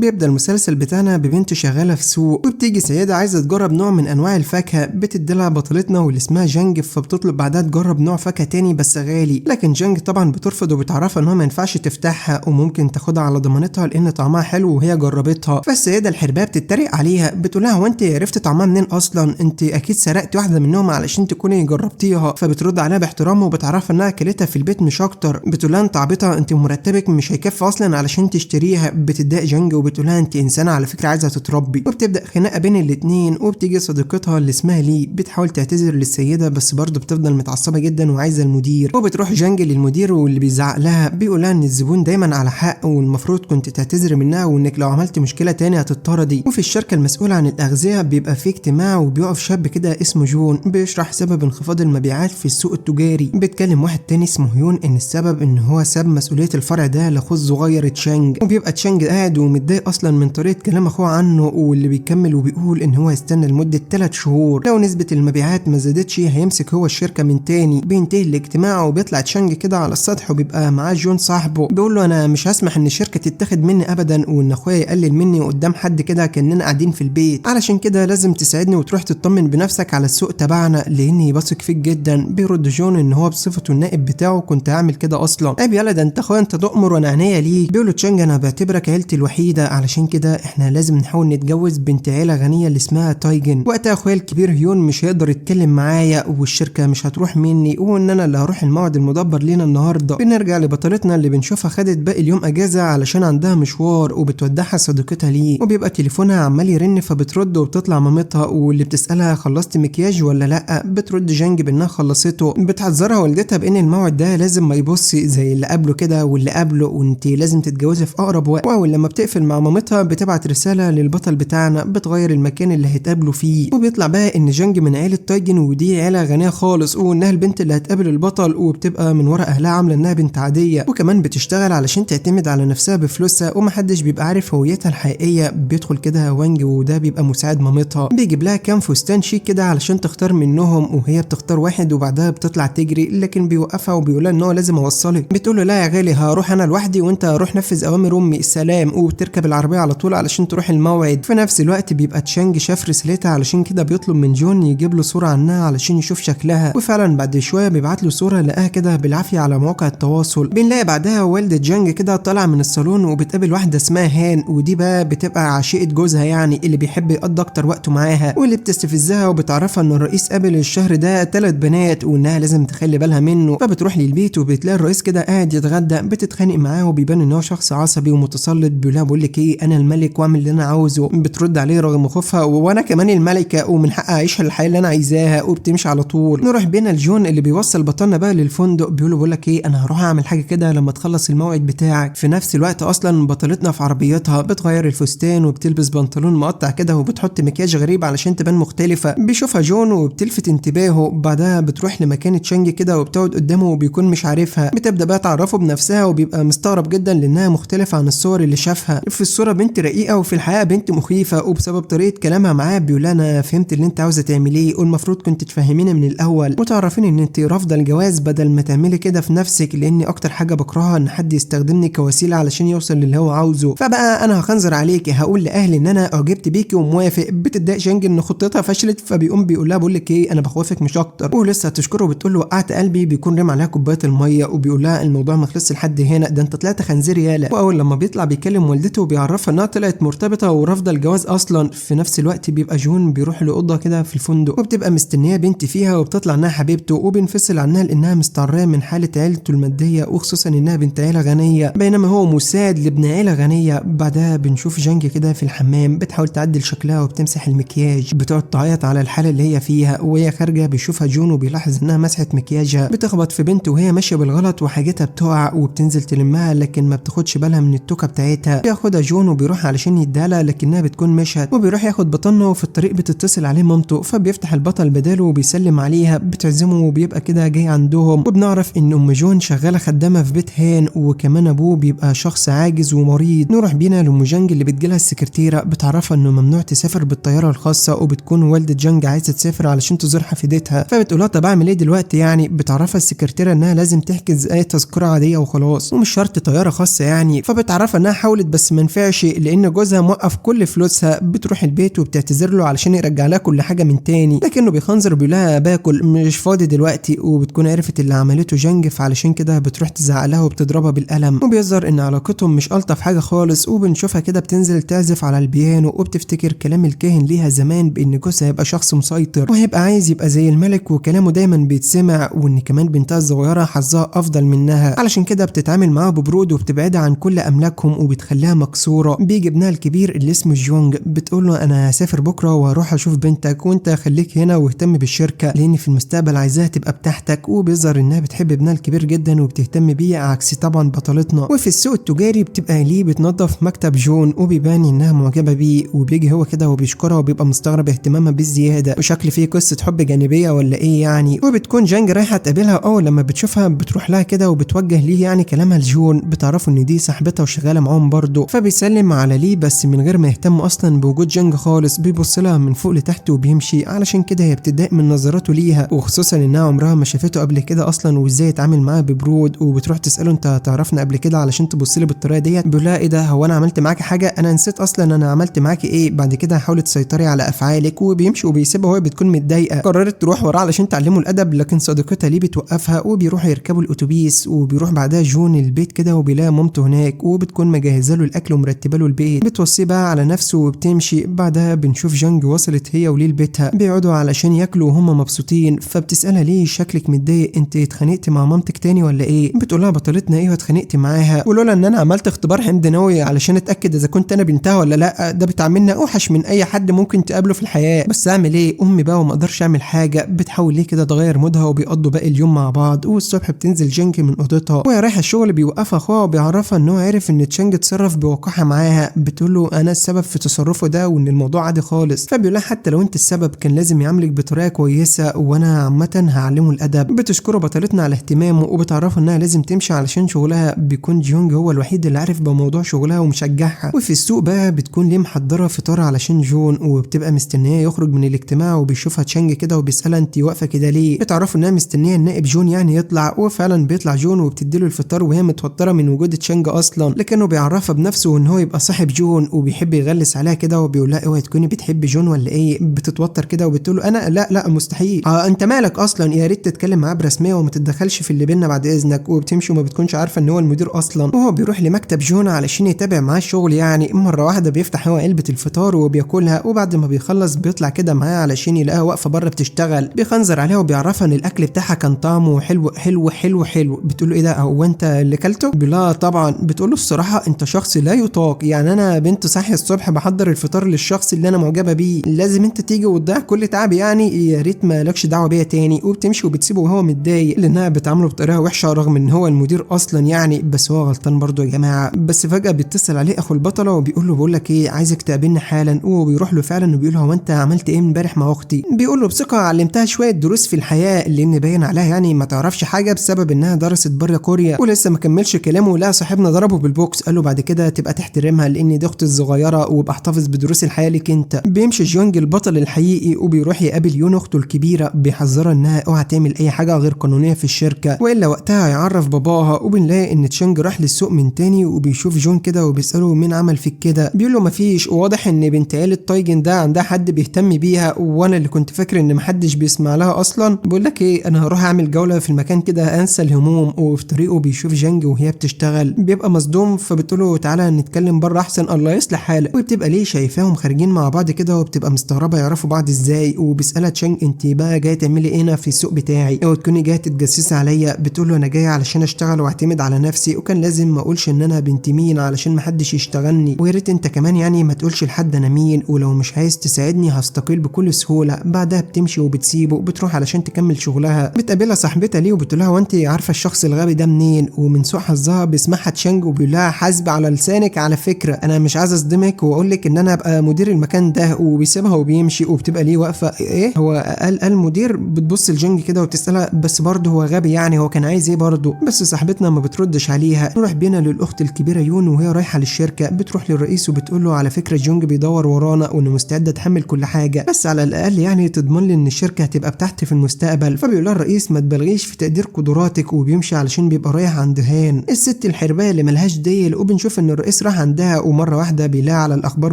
بيبدأ المسلسل بتاعنا ببنت شغالة في سوق، وبتيجي سيدة عايزة تجرب نوع من أنواع الفاكهة، بتديلها بطلتنا واللي اسمها جانج، فبتطلب بعدها تجرب نوع فاكهة تاني بس غالي، لكن جانج طبعا بترفض وبتعرفها إنها ما ينفعش تفتحها وممكن تاخدها على ضمانتها لأن طعمها حلو وهي جربتها. فالسيدة الحرباية بتتريق عليها، بتقول لها هو انت عرفت طعمها منين اصلا؟ انت اكيد سرقتي واحدة منهم علشان تكوني جربتيها. فبترد عليها باحترام وبتعرفها انها اكلتها في البيت مش اكتر. بتقول لها انت عبيطه، انت مرتبك مش هيكفي اصلا علشان تشتريها. بتتضايق جانج وبتقول لها انت انسانه على فكرة عايزه تتربي، وبتبدا خناقه بين الاتنين. وبتيجي صديقتها اللي اسمها لي بتحاول تعتذر للسيدة، بس برضه بتفضل متعصبه جدا وعايزه المدير. وبتروح جانج للمدير واللي بيزعق لها، بيقول لها ان الزبون دايما على حق والمفروض كنت تعتذري منها وانك لو عملت مشكلة تاني هتطردي. وفي الشركة المسؤولة عن الاغذية بيبقى في اجتماع، وبيقف شاب كده اسمه جون بيشرح سبب انخفاض المبيعات في السوق التجاري. بيتكلم واحد تاني اسمه هيون ان السبب ان هو ساب مسؤولية الفرع ده لاخوه الصغير تشانج، وبيبقى تشانج قاعد ومتضايق اصلا من طريقه كلام اخوه عنه، واللي بيكمل وبيقول ان هو هيستنى لمدة 3 شهور، لو نسبه المبيعات ما زادتش هيمسك هو الشركة من تاني. بينتهي الاجتماع وبيطلع تشانج كده على السطح، وبيبقى معاه جون صاحبه، بيقول له انا مش هسمح ان الشركة تتاخد مني ابدا، وان اخويا يقلل مني قدام حد كده كاننا قاعدين في البيت، علشان كده لازم تساعدني وتروح تطمن بنفسك على السوق تبعنا لاني بثق فيك جدا. بيرد جون ان هو بصفته النائب بتاعه كنت هعمل كده اصلا. عيب يلا ده انت اخويا، انت تؤمر وانا عينيا ليك. بيقول له تشانج انا بعتبرك عيلتي الوحيدة، علشان كده احنا لازم نحاول نتجوز بنت عيله غنية اللي اسمها تايجن. وقتها اخويا الكبير هيون مش هيقدر يتكلم معايا والشركة مش هتروح مني، وان انا اللي هروح الموعد المدبر لينا النهارده. بنرجع لبطلتنا اللي بنشوفها خدت باقي اليوم اجازه علشان عندها مشوار، وبتودعها صديقتها ليه، وبيبقى تليفونها عمال يرن، فبترد وبتطلع مامتها واللي بتسالها خلصت مكياج ولا لا. بترد جانج بانها خلصته. بتحذرها والدتها بان الموعد ده لازم ما يبص زي اللي قبله كده واللي قبله، وانت لازم تتجوزي في اقرب وقت. واول لما بتقفل مع مامتها بتبعت رسالة للبطل بتاعنا بتغير المكان اللي هيتقابلوا فيه، وبيطلع بقى ان جانج من عيله تايجن ودي عيله غنية خالص، وانها البنت اللي هتقابل البطل، وبتبقى من ورا اهلها عامله انها بنت عادية، وكمان بتشتغل علشان تعتمد على نفسها بفلوسها ومحدش بيبقى عارف هويتها الحقيقية. بيدخل كده وانج وده بيبقى مساعد مامتها، بيجيب لها كام فستان شيك كده علشان تختار منهم، وهي بتختار واحد وبعدها بتطلع تجري، لكن بيوقفها وبيقول لها ان هو لازم اوصلك. بتقول له لا يا غالي هروح انا لوحدي وانت روح نفذ اوامر امي، السلام. وبتركب العربية على طول علشان تروح الموعد. في نفس الوقت بيبقى تشانج شاف رسالتها، علشان كده بيطلب من جون يجيب له صوره عنها علشان يشوف شكلها، وفعلا بعد شوية بيبعت له صوره لقاها كده بالعافية على مواقع التواصل. بنلاقي بعدها والده جانج كده طالعه من الصالون وبتقابل واحدة اسمها هان، ودي بقى بتبقى عشيقه جوزها يعني اللي بيحب يقضي اكتر وقته معاها، واللي بتستفزها وبتعرفها ان الرئيس قابل الشهر ده 3 بنات وانها لازم تخلي بالها منه. فبتروح للبيت وبتلاقي الرئيس كده قاعد يتغدى، بتتخانق معاه وبيبان ان هو شخص عصبي ومتسلط، بيقول لها بقول لك ايه انا الملك واعمل اللي انا عاوزه. بترد عليه رغم خوفها وانا كمان الملكة ومن حقي اعيش الحياة اللي انا عايزاها، وبتمشي على طول. نروح بينا لجون اللي بيوصل بطلنا بقى للفندق، بيقول له بقول لك ايه انا هروح اعمل حاجة كده لما تخلص الموعد بتاعك. في نفس الوقت اصلا بطلتنا في عربيتها بتغير الفستان وبتلبس بنطلون مقطع كده وبتحط مكياج غريب علشان تبان مختلفة. بيشوفها جون وبتلفت انتباهه. بعدها بتروح لمكان تشانج كده وبتقعد قدامه وبيكون مش عارفها. بتبدا بقى تعرفه بنفسها وبيبقى مستغرب جدا لانها مختلفة عن الصور اللي شافها. في الصورة بنت رقيقه وفي الحقيقة بنت مخيفة، وبسبب طريقه كلامها معاه بيقول انا فهمت اللي انت عاوزه تعمليه والمفروض كنت تفهميني من الاول وتعرفيني ان انت رافضه الجواز بدل ما تعملي كده في نفسك، لاني اكتر حاجة بكرهها ان حد يستخدمني كوسيلة علشان يوصل للي هو عاوزه، فبقى انا هخنزر عليكي هقول لاهلي ان انا اعجبت بيكي وموافق. بتتضايق جانج ان خطتها فشلت، فبيقوم بيقول لها بقول لك ايه انا بخوفك مش اكتر، ولسه هتشكره وبتقول له وقعت قلبي. بيكون رمى عليها كوباية المية وبيقول لها الموضوع ما خلصش لحد هنا، ده انت طلعت خنزير يالا. واول لما بيطلع بيكلم والدته وبيعرفها انها طلعت مرتبطة ورافضه الجواز اصلا. في نفس الوقت بيبقى جون بيروح لاوضه كده في الفندق وبتبقى مستنيه بنت فيها وبتطلع انها حبيبته، وبينفصل عنها لانها مستعريه من حاله عيلته المادية وخصوصا انها بنت عيله غنية، بينما هو مساعد لابن عيله غنية. بعدها بنشوف جانج كده في الحمام بتحاول تعدل شكلها وبتمسح المكياج، بتقعد تعيط على الحالة اللي هي فيها. وهي خارجه بيشوفها جون وبيلاحظ انها مسحت مكياجها. بتخبط في بنت وهي ماشية بالغلط وحاجتها بتقع وبتنزل تلمها، لكن ما بتاخدش بالها من التوكه بتاعتها. بياخدها جون وبيروح علشان يديها لها لكنها بتكون مشت، وبيروح ياخد بطنه وفي الطريق بتتصل عليه مامته، فبيفتح البطل بداله وبيسلم عليها، بتعزمه وبيبقى كده جاي عندهم. وبنعرف ان ام جون شغالة خدامه في بيت هان، وكمان ابوه بيبقى شخص عاجز ومريض. نروح بينا لام جانج اللي بتجيلها السكرتيره بتعرفها انه ممنوع تسافر بالطيارة الخاصة، وبتكون والده جانج عايزه تسافر علشان تزور حفيدتها، فبتقولها طب اعمل ايه دلوقتي يعني. بتعرفها السكرتيره انها لازم تحجز اي تذكره عادية وخلاص ومش شرط طيارة خاصة يعني. فبتعرفها انها حاولت بس ما بتنفعش لان جوزها موقف كل فلوسها. بتروح البيت وبتعتذر له علشان يرجع لها كل حاجة من تاني، لكنه بيخنزر وبيقول لها باكل مش فاضي دلوقتي. وبتكون عرفت اللي عملته جانج، فعلشان كده بتروح تزعق لها وبتضربها بالقلم، وبيظهر ان علاقتهم مش الطف حاجة خالص. وبنشوفها كده بتنزل تعزف على البيانو وبتفتكر كلام الكاهن ليها زمان بان جوزها هيبقى شخص مسيطر وهيبقى عايز يبقى زي الملك وكلامه دايما بيتسمع، وان كمان بنتها الصغيرة حظها افضل منها، علشان كده بتتعامل معاها ببرود وبتبعدها عن كل املاكهم وبتخليها مكسورة. بيجي ابنها الكبير اللي اسمه جيونج بتقول له انا هسافر بكره وهروح اشوف بنتك، وانت خليك هنا واهتم بالشركة لان في المستقبل عايزاها تبقى بتاعتك. وبيظهر انها بتحب ابنها الكبير جدا وبتهتم بيه عكس طبعا بطلتنا. وفي السوق التجاري بتبقى ليه بتنظف مكتب جون وبيبان انها معجبه بيه، وبيجي هو كده وبيشكرها وبيبقى مستغرب اهتمامها بالزيادة وشكل فيه قصة حب جانبيه ولا ايه يعني. وبتكون جانج رايحة تقابلها، اول لما بتشوفها بتروح لها كده وبتوجه ليه يعني كلامها لجون، بتعرفوا ان دي صاحبتها وشغالة معاهم برضه. فبيسلم على ليه بس من غير ما يهتم اصلا بوجود جانج خالص، بيبص لها من فوق لتحت وبيمشي. علشان كده هي بتتضايق من نظراته ليها، وخصوصا انها عمرها ما شافته قبل كده اصلا وازاي يتعامل معاها ببرود. وبتروح تساله انت تعرفنا قبل كده علشان تبص لي بالطريقة ديت؟ بيقول لها ايه ده، هو انا عملت معاكي حاجة؟ انا نسيت اصلا انا عملت معاكي ايه. بعد كده حاولي تسيطري على افعالك، وبيمشي وبيسيبها وهي بتكون متضايقة. قررت تروح وراه علشان تعلمه الادب، لكن صديقتها ليه بتوقفها وبيروحوا يركبوا الاتوبيس. وبيروح بعدها جون البيت كده وبيلاقي مامته هناك وبتكون مجهزة له الاكل ومرتبة له البيت، بتوصيه بقى على نفسه وبتمشي. بعدها بنشوف جانج وصلت هي وليه لبيتها، بيقعدوا علشان ياكلوا وهم مبسوطين. فبتسالها ليه شكلك متضايق، انت اتخانقتي مع مامتك تاني ولا ايه؟ بتقول لها بطلتنا ايه واتخانقت معاها، ولولا ان انا عملت اختبار حمض نووي علشان اتاكد اذا كنت انا بنتها ولا لا، ده بتعاملنا اوحش من اي حد ممكن تقابله في الحياة، بس اعمل ايه امي بقى وما اقدرش اعمل حاجة. بتحاول ليه كده تغير مودها وبيقضوا باقي اليوم مع بعض. والصبح بتنزل جانج من اوضتها وهي رايحة الشغل، بيوقفها اخوها وبيعرفها ان هو عرف ان تشانج اتصرف بوقاحه معاها. بتقول له انا السبب في تصرفه ده وان الموضوع عادي خالص. فبيقول لها حتى لو انت السبب كان لازم يعاملك بطريقة كويسة، وانا عامة هعلمه الادب. بتشكره بطلتنا على اهتمامه وبتعرفه انها لازم تمشي علشان شغلها. بيكون جيونج هو الوحيد اللي عارف بموضوع شغلها ومشجعها. وفي السوق بقى بتكون ليه محضرة فطار علشان جون، وبتبقى مستنيه يخرج من الاجتماع، وبيشوفها تشانج كده وبيسالها انت واقفة كده ليه؟ بتعرفوا انها مستنيه النائب جون يعني يطلع، وفعلا بيطلع جون وبتديله الفطار وهي متوترة من وجود تشانج اصلا، لكنه بيعرفها بنفسه ان هو يبقى صاحب جون وبيحب يغلس عليها كده وبيقول لها اوعي تكوني بتحبي جون ولا ايه؟ بتتوتر كده وبتقول له انا لا لا مستحيل، انت مالك اصلا، يا ريت تتكلم معاه برسميه وما تتدخلش في اللي بينا بعد اذنك. وبتمشي وما بتكونش عارفه ان هو المدير اصلا. وهو بيروح لمكتب جون علشان يتابع معاه الشغل يعني. مرة واحدة بيفتح هو علبة الفطار وبياكلها، وبعد ما بيخلص بيطلع كده معاه علشان يلاقيها واقفة بره بتشتغل. بيخنزر عليها وبيعرفها ان الاكل بتاعها كان طعمه حلو حلو حلو حلو. بتقول له ايه ده، هو انت اللي كلته؟ بيقول طبعا. بتقول له الصراحة انت شخص لا يطاق، يعني انا بنت صاحية الصبح بحضر الفطار للشخص اللي انا معجبه بيه، لازم انت تيجي وتضيع كل تعبي يعني، يا ريت ما لكش دعوه بيا تاني. وبتمشي وبتسيبه وهو متضايق لانها بتعامله بطريقة وحشة رغم ان هو المدير اصلا يعني، بس هو غلطان برضه يا جماعة. بس فجاة بيتصل عليه اخو البطلة وبيقول له بقول لك ايه، عايزك تقابلني حالا. وبيروح له فعلا وبيقول له هو انت عملت ايه امبارح مع اختي؟ بيقول له بثقة علمتها شوية دروس في الحياة، لان باين عليها يعني ما تعرفش حاجة بسبب انها درست بره كوريا. ولسه ما كملش كلامه لا صاحبنا ضربه بالبوكس، قال له بعد كده تبقى تحترمها لان دي اختي الصغيرة وابقى احتفظ بدروس الحياة ليك انت. بيمشي جونج البطل الحقيقي وبيروح يقابل يون اخته الكبيرة، بيحذرها انها اوعى تعمل اي حاجة غير قانونية في الشركة والا وقتها هيعرف باباها. وبنلاقي ان تشانج راح للسوق من تاني وبيشوف جون كده وبيساله مين عمل فيك كده؟ بيقول له مفيش، وواضح ان بنت عيله تايجن ده عندها حد بيهتم بيها، وانا اللي كنت فاكر ان محدش بيسمع لها اصلا. بيقول لك ايه، انا هروح اعمل جولة في المكان كده انسى الهموم. وفي طريقه بيشوف جانج وهي بتشتغل، بيبقى مصدوم فبتقول له تعالى نتكلم بره احسن، الله يصلح حالك. وبتبقى ليه شايفاهم خارجين مع بعض كده وبتبقى مستغربه يعرفوا بعض ازاي. وبيسالها تشانج انت بقى جاية تعملي ايه هنا في السوق بتاعي، او تكوني جاية تتجسسي عليا؟ بتقول له انا جاية علشان اشتغل واعتمد على نفسي، وكان لازم ما اقولش ان انا بنت مين علشان محدش يشتغلني، ويا ريت انت كمان يعني ما تقولش لحد انا مين، ولو مش عايز تساعدني هستقيل بكل سهولة. بعدها بتمشي وبتسيبه وبتروح علشان تكمل شغلها. بتقابلها صاحبتها ليه وبتقول لها وانت عارفه الشخص الغبي ده منين؟ ومن سوء حظها بيسمعها تشانج وبيقول لها حاسب على لسانك، على فكرة انا مش عايز اصدمك واقول لك ان انا ابقى مدير المكان ده. وبيسيبها وبيمشي. وبتبقى ليه واقفة ايه هو قال مدير؟ بتبص لجانج كده وبتسالها بس برضه هو غبي يعني، هو كان عايز ايه برضه؟ بس صاحبتنا ما بتردش عليها. نروح بينا للاخت الكبيرة يون وهي رايحة للشركة، بتروح للرئيس وبتقول له على فكرة جونج بيدور ورانا وانه مستعد اتحمل كل حاجة، بس على الاقل يعني تضمن لي ان الشركة هتبقى بتاعتي في المستقبل. فبيقول لها الرئيس ما تبالغيش في تقدير قدراتك، وبيمشي علشان بيبقى رايح عند هان الست الحربايه اللي ملهاش ديل. وبنشوف ان الرئيس الرئيس راح عندها، ومرة واحدة بيلاقي على الاخبار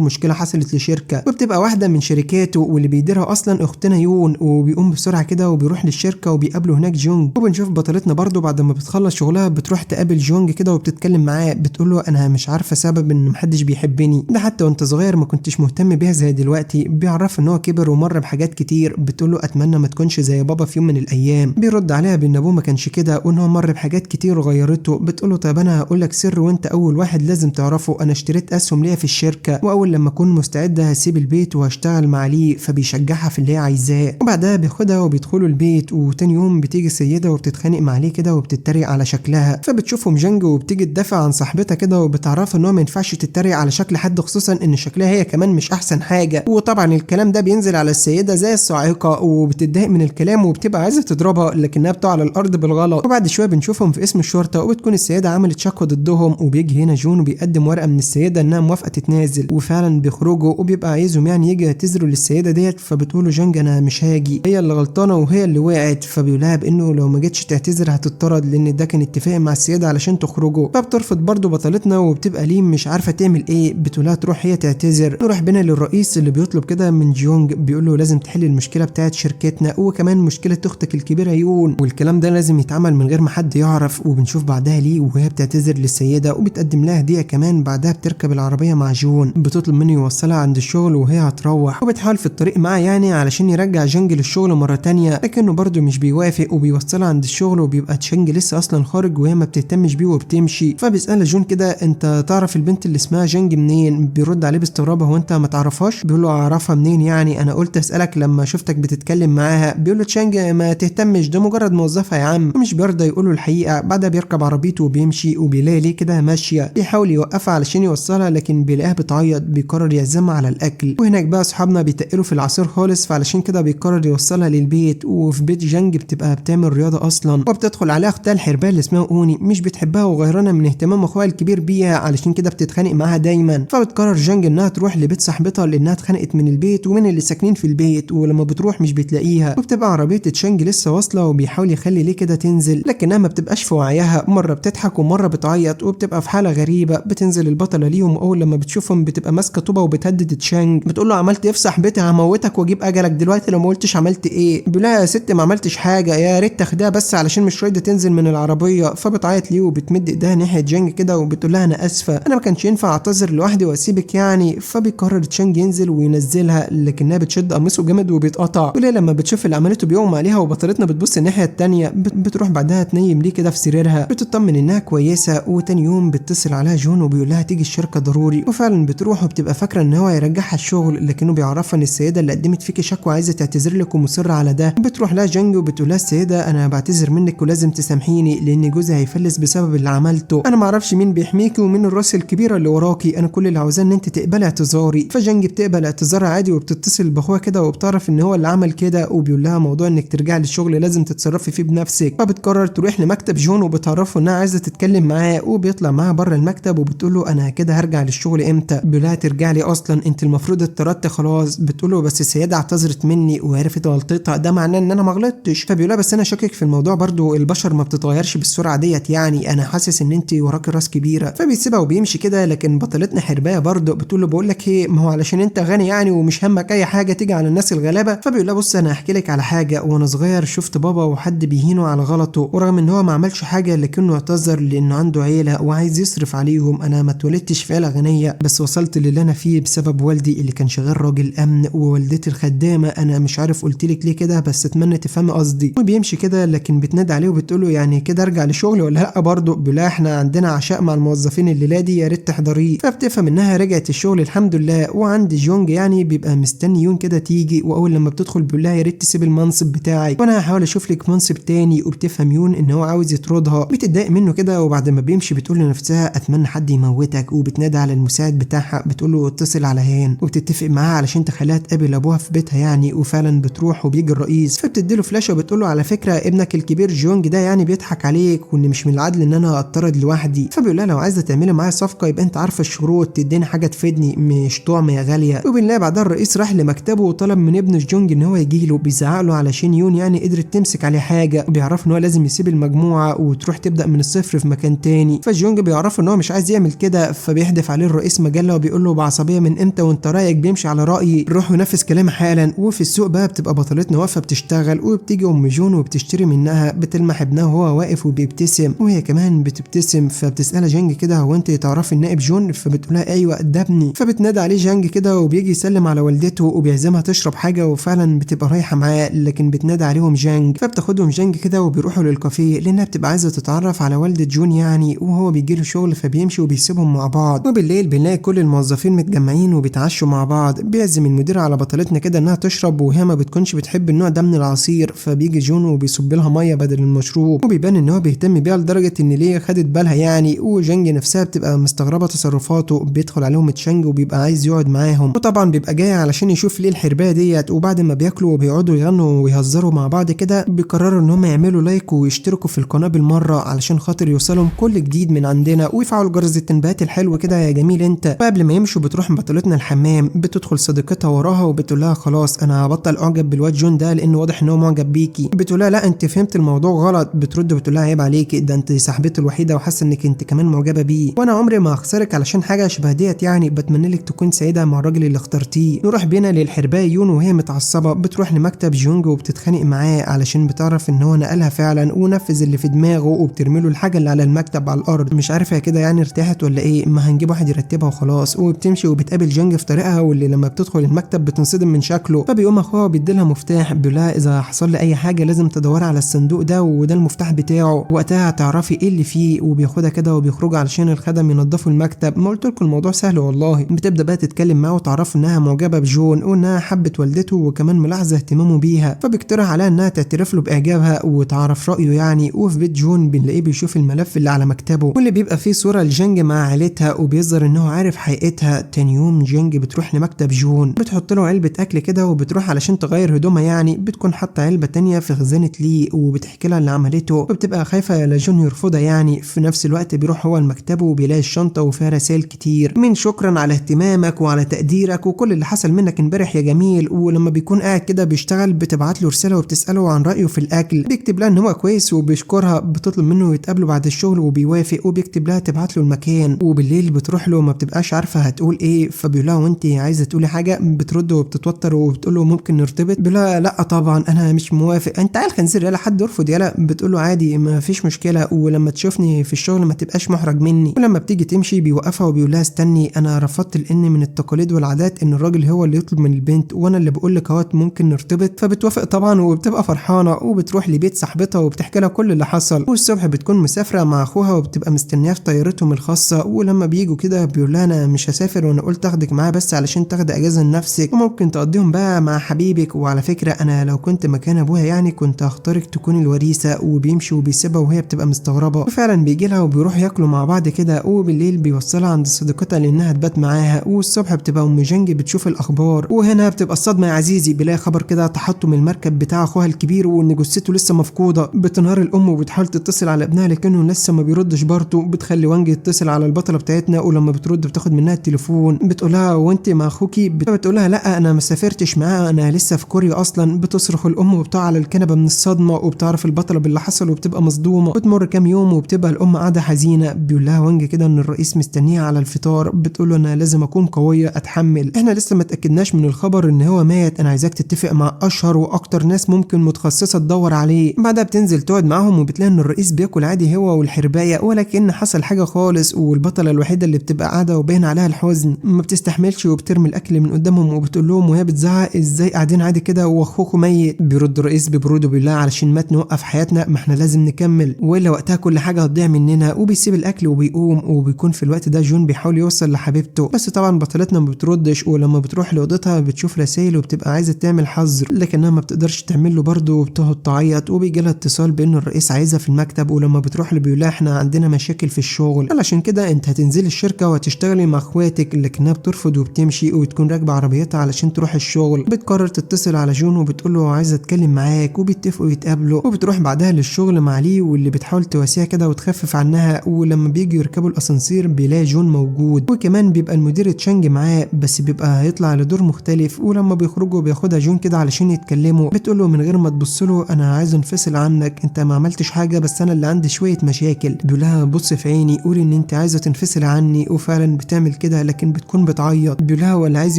مشكلة حصلت لشركة، وبتبقى واحدة من شركاته واللي بيديرها اصلا اختنا يون. وبيقوم بسرعة كده وبيروح للشركة وبيقابله هناك جونج. وبنشوف بطلتنا برضو بعد ما بتخلص شغلها بتروح تقابل جونج كده وبتتكلم معاه، بتقول له انا مش عارفه سبب ان محدش بيحبني، ده حتى وانت صغير ما كنتش مهتم بيها زي دلوقتي. بيعرف ان هو كبر ومر بحاجات كتير، بتقول له اتمنى ما تكونش زي بابا في يوم من الايام. بيرد عليها بان ابوه ما كانش كده وان هو مر بحاجات كتير وغيرته. بتقول له طيب انا هقول لك سر وانت اول واحد لازم تعرفه، انا اشتريت اسهم ليا في الشركة، واول لما اكون مستعدة هسيب البيت وهشتغل مع ليه. فبيشجعها في اللي هي عايزاه، وبعدها بياخدها وبيدخلوا البيت. وتاني يوم بتيجي سيده وبتتخانق مع ليه كده وبتتريق على شكلها، فبتشوفهم جانج وبتيجي تدافع عن صاحبتها كده وبتعرفها ان هو ما ينفعش تتريق على شكل حد، خصوصا ان شكلها هي كمان مش احسن حاجة. وطبعا الكلام ده بينزل على السيدة زي الصاعقة، وبتتضايق من الكلام وبتبقى عايزه تضربها لكنها بتقع على الارض بالغلط. وبعد شوية بنشوفهم في اسم الشرطة، وبتكون السيدة عملت شكوى ضدهم. وبيجي هنا جون وبيقدم ورقة من السيدة انها موافقة تتنازل، وفعلا بيخرجوا وبيبقى عايزهم يعني يجي يعتذروا للسيدة ديت. فبتقول له جانج انا مش هاجي، هي اللي غلطانة وهي اللي وقعت. فبيقولها بانه لو ما جتش تعتذر هتطرد، لان ده كان اتفاق مع السيدة علشان تخرجوا. فبترفض برضو بطلتنا وبتبقى ليه مش عارفه تعمل ايه، بتقولها تروح هي تعتذر. نروح بينا للرئيس اللي بيطلب كده من جيونج، بيقول له لازم تحل المشكلة بتاعت شركتنا وكمان مشكلة اختك الكبيرة يون، والكلام ده لازم يتعمل من غير ما حد يعرف. وبنشوف بعدها ليه وهي بتعتذر للسيدة وبتقدم لها هديه كمان. بعدها بتركب العربية مع جون، بتطلب منه يوصلها عند الشغل وهي هتروح، وبتحاول في الطريق معاه يعني علشان يرجع جانج للشغل مرة تانية، لكنه برده مش بيوافق وبيوصلها عند الشغل. وبيبقى تشانج لسه اصلا خارج وهي ما بتهتمش بيه وبتمشي. فبيسألها جون كده انت تعرف البنت اللي اسمها جانج منين؟ بيرد عليه باستغراب هو انت ما تعرفهاش؟ بيقول له اعرفها منين يعني، انا قلت اسالك لما شفتك بتتكلم معاها. بيقول له تشانج ما تهتمش ده مجرد موظفة يا عم، مش بيرضى يقول له الحقيقة. بعدها بيركب عربيته وبيمشي، وبيلاقي ليه كده ماشية، بيحاول يوقفها علشان يوصلها لكن بيلاقيها بتعيط، بيقرر يعزمها على الاكل. وهناك بقى اصحابنا بيتقلوا في العصير خالص، فعلشان كده بيقرر يوصلها للبيت. وفي بيت جانج بتبقى بتعمل رياضة اصلا، وبتدخل عليها اختها الحربايه اللي اسمها اوني، مش بتحبها وغيرانه من اهتمام اخوها الكبير بيها، علشان كده بتتخانق معاها دايما. فبتقرر جانج انها تروح لبيت صاحبتها لانها اتخانقت من البيت ومن اللي ساكنين في البيت، ولما بتروح مش بتلاقيها. وبتبقى عربية تشانج لسه واصله، وبيحاول يخلي ليه كده تنزل لكنها ما بتبقاش في وعيها، مرة بتضحك ومرة بتعيط وبتبقى في حاله غريبة. بتنزل البطلة ليهم، واول لما بتشوفهم بتبقى ماسكه طوبة وبتهدد تشانج، بتقول له عملت ايه في صاحبتي؟ هموتك واجيب اجلك دلوقتي لو ما قلتش عملت ايه. بيقول لها يا ست ما عملتش حاجة، يا ريت تاخديها بس علشان مش راضية تنزل من العربية. فبتعيط ليه وبتمد ايديها ناحية جانج كده وبتقول لها انا اسفه، انا ما كانش ينفع اعتذر لوحدي واسيبك يعني. فبيقرر تشانج ينزل وينزلها لكنها بتشد قميصه جامد وبيتقطع. وليه لما بتشوف اللي عملته بيغمى عليها، وبطلتنا بتبص الناحية الثانية. بتروح بعدها تنيم ليه كده في سريرها، بتطمن انها كويسة. وتاني يوم بيتصل عليها جون وبيقول لها تيجي الشركة ضروري، وفعلا بتروح وبتبقى فاكره ان هو هيرجعها الشغل، لكنه بيعرفها ان السيدة اللي قدمت فيكي شكوى عايزه تعتذر لك ومصره على ده. بتروح لها جانج وبتقول لها السيدة انا بعتذر منك ولازم تسامحيني لان جوزي هيفلس بسبب اللي عملته، انا ما اعرفش مين بيحميكي ومين الراس الكبيرة اللي وراكي، انا كل اللي عاوزاه ان انت تقبلي اعتذاري. فجانج بتقبل اعتذارها عادي وبتتصل باخوها كده وبتعرف ان هو اللي عمل كده، وبيقول لها موضوع انك ترجعي للشغل لازم تتصرفي فيه بنفسك. فبتقرر تروح لمكتب جون وبتعرفه انها عايزه تتكلم معاه، وبيطلع معاها بره المكتب وبتقول له انا كده هرجع للشغل امتى؟ بيقول لها ترجع لي اصلا انت المفروض اتطردت خلاص. بتقول له بس السيدة اعتذرت مني وعرفت غلطتها، ده معناه ان انا ما غلطتش. فبيقول لها بس انا شاكك في الموضوع برضو، البشر ما بتتغيرش بالسرعة ديت يعني، انا حاسس ان انت وراكي راس كبيرة. فبيسيبها وبيمشي كده، لكن بطلتنا حربايه برضو بتقول له بقول لك ايه، ما هو علشان انت غني يعني ومش همك اي حاجة تيجي على الناس الغلابة. فبيقول لها بص انا هحكي لك على حاجة، وانا صغير شفت بابا وحد بيهينه على غلطه، ورغم ان هو ما عملش حاجة لكنه اعتذر لانه عنده عيله وعايز يصرف عليهم. انا ما اتولدتش في عيله غنية، بس وصلت للي انا فيه بسبب والدي اللي كان شغال راجل امن ووالدتي الخدامة. انا مش عارف قلت لك ليه كده، بس اتمنى تفهمي قصدي. وبيمشي كده، لكن بتنادي عليه وبتقول له يعني كده ارجع لشغلي ولا لا؟ برضه بيقول احنا عندنا عشاء مع الموظفين الليلة دي، يا ريت تحضريه. فبتفهم انها رجعت الشغل الحمد لله. وعند جونج يعني بيبقى مستني يون كده تيجي، واول لما بتدخل بيقول لها يا ريت تسيب المنصب بتاعك وانا هحاول اشوف لك منصب تاني. وبتفهم يون ان هو عاوز يطردها، بتتضايق منه كده. وبعد ما بيمشي بتقول لنفسها اتمنى حد يموتك، وبتنادي على المساعد بتاعها بتقول له اتصل على هان، وبتتفق معاه علشان تخليها تقابل ابوها في بيتها يعني. وفعلا بتروح وبيجي الرئيس، فبتدي له فلاشه وبتقول له على فكرة ابنك الكبير جونج ده يعني بيضحك عليك، وان مش من العدل ان انا اتطرد لوحدي. فبيقول لها لو عايزه تعملي معايا صفقة يبقى انت عارفه الشروط، تديني حاجة تفيدني مش طعم يا غالية. وبنلاقي بعدها الرئيس راح لمكتبه وطلب من ابن جونج ان هو يجي له، بيزعق له علشان يون يعني قدرت تمسك عليه حاجة، وبيعرف ان هو لازم يسيب المجموعة وتروح تبدا من الصفر في مكان تاني. فجونج بيعرف ان هو مش عايز يعمل كده، فبيحدف عليه الرئيس مجلة وبيقول له بعصبيه من امتى وانت رايك بيمشي على رايي، روح ونفذ كلامي حالا. وفي السوق بقى بتبقى بطلتنا واقفة بتشتغل، وبتيجي ام جون وبتشتري منها، بتلمح ابنها وهو واقف وبيبتسم وهي كمان بتبتسم، فبتسالها جانج كده هو انت تعرفي النائب جون؟ فبتقولها ايوه ده ابني. فبتنادي عليه جانج كده وبيجي يسلم على والدته وبيعزمها تشرب حاجة، وفعلا بتبقى رايحة معاه، لكن بتنادي عليهم جانج، فبتاخدهم جانج كده وبيروحوا للكافيه لانها بتبقى عايزه تتعرف على والده جون يعني، وهو بيجي له شغل فبيمشي وبيسيبهم مع بعض. وبالليل بنلاقي كل الموظفين متجمعين وبيتعشوا مع بعض، بيعزم المدير على بطلتنا كده انها تشرب وهي ما بتكونش بتحب النوع ده من العصير، فبيجي جون وبيصب لها مية بدل المشروب، وبيبان ان هو بيهتم بيها لدرجة ان ليه خدت بالها يعني. وجانج نفسها بتبقى مستغربه تصرفاته، بيدخل عليهم تشانج وبيبقى عايز يقعد معاهم، وطبعا بيبقى جاي علشان يشوف ليه الحربايه ديت. وبعد ما بياكلوا وبيقعدوا يغنوا ويهزروا مع بعض كده، بيقرروا ان هم يعملوا like ويشتركوا في القناة بالمرة علشان خاطر يوصلهم كل جديد من عندنا، ويفعلوا جرس التنبيهات الحلو كده يا جميل انت. وقبل ما يمشوا بتروح بطلتنا الحمام، بتدخل صديقتها وراها وبتقول لها خلاص انا هبطل اعجب بالواد جون ده لانه واضح ان هو معجب بيكي. بتقول لها لا انت فهمت الموضوع غلط، بترد بتقول لها عيب عليكي ده انت صاحبتي الوحيدة وحاسه انك انت كمان معجبه بيه، وانا عمري ما هخسرك علشان حاجة شبه ديت يعني، بتمنى لك تكون سعيدة مع الراجل اللي اخترتيه. نروح بينا للحربايه يون وهي متعصبه، بتروح لمكتب جونج وبتتخانق معاه علشان بتعرف ان هو نقلها فعلا ونفذ اللي في دماغه، وبترمي له الحاجة اللي على المكتب على الارض. مش عارفه كده يعني ارتاحت ولا ايه، ما هنجيب واحد يرتبها وخلاص. وبتمشي وبتقابل جانج في طريقها، واللي لما بتدخل المكتب بتنصدم من شكله، فبيقوم اخوها بيديلها مفتاح بيقول لها اذا حصل لي اي حاجة لازم تدوري على الصندوق ده وده المفتاح بتاعه، وقتها هتعرفي ايه اللي فيه. وبياخدها كده وبيخرجوا علشان الخدم ينظفوا المكتب. ما قلت لكم الموضوع سهل والله. بتبدا بقى تتكلم معاه وتعرف انها معجبه بجون وانها حبت والدته وكمان ملاحظة اهتمامه بيها، فبيقترح عليها انها تعترف له باعجابها وتعرف رايه يعني. وفي بيت جون بنلاقيه بيشوف الملف اللي على مكتبه واللي بيبقى فيه صوره لجانج مع عيلتها، وبيظهر ان هو عارف حقيقتها. تاني يوم جانج بتروح لمكتب جون، بتحط له علبة اكل كده وبتروح علشان تغير هدومها يعني، بتكون حاطه علبة تانية في خزانه ليه وبتحكي لها اللي عملته، وبتبقى خايفة لجون يرفضها يعني. في نفس الوقت بيروح هو لمكتبه وبيلاقي الشنطة وفيها رسائل كتير من شكرا على اهتمامك وعلى تقديرك وكل اللي حصل منك امبارح يا جميل. ولما بيكون قاعد كده بيشتغل بتبعت له رسالة وبتساله عن رايه في الاكل، بيكتب لها ان هو كويس وبيشكرها، بتطلب منه يتقابلوا بعد الشغل وبيوافق، وبيكتب لها تبعت له المكان. وبالليل بتروح له ما بتبقاش عارفه هتقول ايه، فبيقول لها وانت عايزه تقولي حاجة؟ بترد وبتتوتر وبتقول له ممكن نرتبط؟ بيقول لها لا طبعا انا مش موافق، انت عيل خنزير يالا حد يرفض يالا. بتقول له عادي ما فيش مشكلة، ولما تشوفني في الشغل ما تبقاش محرج مني. ولما بتيجي تمشي بيوقفها وبيقول لها استني انا رفضت لان من التقاليد والعادات ان الراجل هو اللي يطلب من البنت، وانا اللي بقول لك اهوت ممكن نرتبط. فبتوافق طبعا وبتبقى فرحانة، وبتروح لبيت صاحبتها وبتحكي لها كل اللي حصل. والصبح بتكون مسافرة مع اخوها وبتبقى مستنياه في طيارتهم الخاصة، ولما بيجوا كده بيقول لها انا مش هسافر وانا قلت اخدك معايا بس علشان تاخدي اجازه لنفسك وممكن تقضيهم بقى مع حبيبك، وعلى فكرة انا لو كنت مكان ابوها يعني كنت هختارك تكوني الوريثه. وبيمشي وبيسيبها وهي بتبقى مستغربه، وفعلا بيجي لها وبيروح ياكلوا مع بعض كده. وبالليل بيوصلها عند صديقتها لانها تبات معاها. والصبح بتبقى ام جانج بتشوف الاخبار، وهنا بتبقى الصدمة يا عزيزي، بيلاقي خبر كده تحطم المركب بتاع اخوها الكبير وان جثته لسه مفقودة. بتنهار الام وبتحاول تتصل على ابنها لكنه لسه ما بيردش برضه. بتخلي وانج يتصل على البطلة بتاعتنا، ولما بترد بتاخد منها التليفون، بتقولها وانت مع اخوكي؟ بتقولها لا انا ما سافرتش معاه انا لسه في كوريا اصلا. بتصرخ الام وبتقع على الكنبة من الصدمة، وبتعرف البطلة باللي حصل وبتبقى مصدومة. بتمر كام يوم وبتبقى الام قاعدة حزينة، بيقول لها وانج كده ان الرئيس مستنيها على الفطار. بتقول له انا لازم اكون قوية اتحمل، احنا لسه ما اتاكدناش من الخبر ان هو مات، انا عايزاك تتفق مع اشهر واكتر ناس ممكن متخصصة تدور عليه. بعدها بتنزل تقعد معاهم وبتلاقي ان الرئيس بياكل عادي هو والحربايه ولكن حصل حاجة خالص، والبطله الوحيدة اللي بتبقى قاعدة وباين عليها الحزن ما بتستحملش وبترمي الاكل من قدامهم وبتقول لهم وهي بتزعق ازاي قاعدين عادي كده واخوكم ميت؟ بيرد الرئيس ببرود وبيقول لها علشان مات نوقف حياتنا، ما احنا لازم نكمل والا وقتها كل حاجة هتضيع مننا. وبيسيب الاكل وبيقوم. وبيكون في الوقت ده جون بيحاول يوصل لحبيبته، بس طبعا بطلتنا ما بتردش. ولما بتروح لاوضتها بتشوف رسائل وبتبقى عايزه تعمل حظر لكنها ما بتقدرش تعمل له برضه وبتقعد تعيط. وبيجي لها اتصال بان الرئيس عايزها في المكتب، ولما بتروح له بيقول لها احنا عندنا مشاكل في الشغل علشان كده انت هتنزلي الشركة وهتشتغلي مع اخواتك، لكنها بترفض وبتمشي وبتكون راكبه عربيتها علشان تروح الشغل. بتقرر تتصل على جون وبتقول له عايزه اتكلم معاك، وبيتفقوا يتقابلوا. وبتروح بعدها للشغل مع لي واللي بتحاول تواسيها كده وتخفف عنها. ولما بيجوا يركبوا الاسانسير بيلاقي جون موجود، وكمان بيبقى المدير تشانج معاه بس بيبقى هيطلع لدور مختلف. ولما بيخرجوا بياخدها جون كده علشان يتكلموا، بتقول له من غير ما تبص له انا عايز انفصل عنك، انت ما عملتش حاجة بس انا اللي عندي شوية مشاكل. بيقول لها بص في عيني قولي ان انت عايزه تنفصل عني، وفعلا بتعمل كده لكن بتكون بتعيط. بيقول لها هو اللي عايز